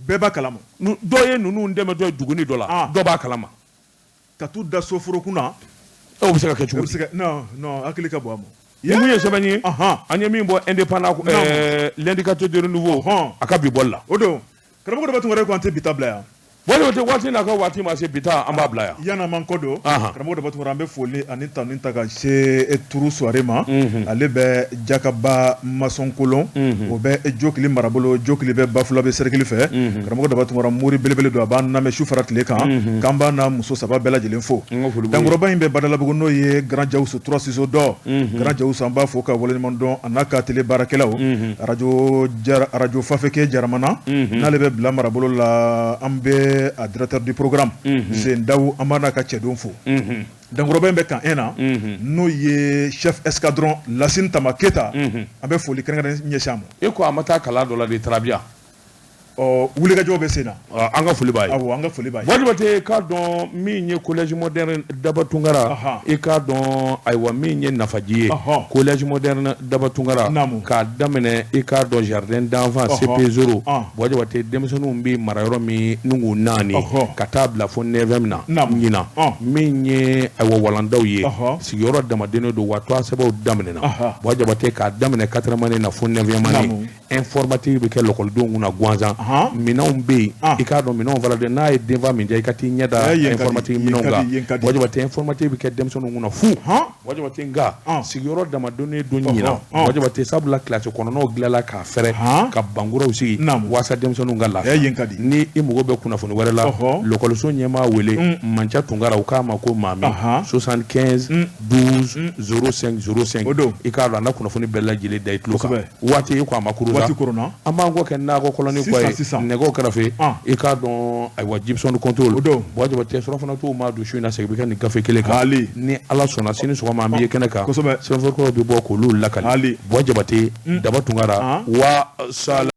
bɛɛ b'a kalama. Dɔ ye ninnu dɛmɛ, dɔ ye duguni dɔ la, dɔ b'a kalama. Ka t'u da soforokun na. O bɛ se ka kɛ cogo di? Non, non, hakili ka bon a ma. Nin kun ye sɛbɛn ye an ye min bɔ Indépendant, L'Indicateur du Renouveau, a ka bi bɔli la. O don, karamɔgɔ Daba Tunkara, ko an tɛ bi ta bila yan. Buwa Jabate, waati n'a ka waati ma se, bi ta an b'a bila yan. Yan'an m'an kɔ don, karamɔgɔ Daba Tunkara, an bɛ foli ani tanu ta ka se Turu Suware ma. Ale bɛ Jakaba Masɔnkolon, o bɛ Jokili marabolo, Jokili bɛ Bafulabe sɛrɛkili fɛ. Karamɔgɔ Daba Tunkara, mori belebele don, a b'an lamɛn su fara tile kan, k'an b'a n'a muso saba bɛɛ lajɛlen fo. Dankɔrɔba in bɛ Badalabugu, n'o ye Grand Jawusu 3 Siso dɔ. Grand Jawusu, an b'a fo ka waleɲuman dɔn, a n'a ka tele baarakɛlaw. Arajo Fafeke Jaramana, n'ale bɛ Bila marabolo la, an bɛ a directeur du programme Sendaw, an b'a n'a ka cɛdenw fo. Dankɔrɔba in bɛ camp 1 na, n'o ye chef escadron Lasine Tama Keyita, an bɛ foli kɛrɛnkɛrɛn ɲɛsin a ma. E ko a ma taa kalan dɔ la de Tarabiya? Ɔ, wulikajɔ bɛ sen na. An ka foli b'a ye. Awɔ, an ka foli b'a ye. Buwa Jabate, k'a dɔn min ye collège moderne Daba Tunkara, i k'a dɔn ayiwa min ye nafaji ye collège moderne Daba Tunkara, k'a daminɛ i k'a dɔn jardin d'enfants CP 0, Buwa Jabate, denmisɛnninw bɛ mara yɔrɔ min n'u k'u naani ka taa bila fo neuvième na ɲinan, min ye ayiwa walandaw ye, sigiyɔrɔ damadennen don wa tɔgɔ sɛbɛnw daminɛna, Buwa Jabate, k'a daminɛ quatrième année na fo neuvième année. Informatique bɛ kɛ lakɔlidenw kunna gansan, minɛnw bɛ yen, i k'a dɔn minɛnw fana dɛ, n'a ye denfa min diya i ka t'i ɲɛ da informatique minɛnw kan. Buwa Jabate, informatique bɛ kɛ denmisɛnninw kunna fu. Buwa Jabate, nka sigiyɔrɔ damadonnen don ɲinan, Buwa Jabate, sabula kilasi kɔnɔnaw dilanla k'a fɛrɛ ka bankuraw sigi waasa denmisɛnninw ka lafiya. Ni i mago bɛ kunnafoni wɛrɛ la, lakɔliso ɲɛmaa wele, Manca Tunkara, u k'a ma ko Mami, 75 12 05 05. O don. I k'a dɔn a na kunnafoni bɛɛ lajɛlen da i tulo kan. Waati i ko a ma kuru waati koronna, an b'an kɔ kɛ nakɔ kɔlɔni kɔ ye sisan nɛgɛw kɛrɛfɛ, i k'a dɔn ayiwa Gibson contrôle o don. Buwa Jabate, surafana t'o maa dun su in na, segin bɛ kɛ nin gafe kelen kan ni Ala sɔnna sini sɔgɔma an bɛ ye kɛnɛ kan, kosɛbɛ sɛbɛnfura bɛ bɔ k'olu lakali. Buwa Jabate, Daba Tunkara wa sala.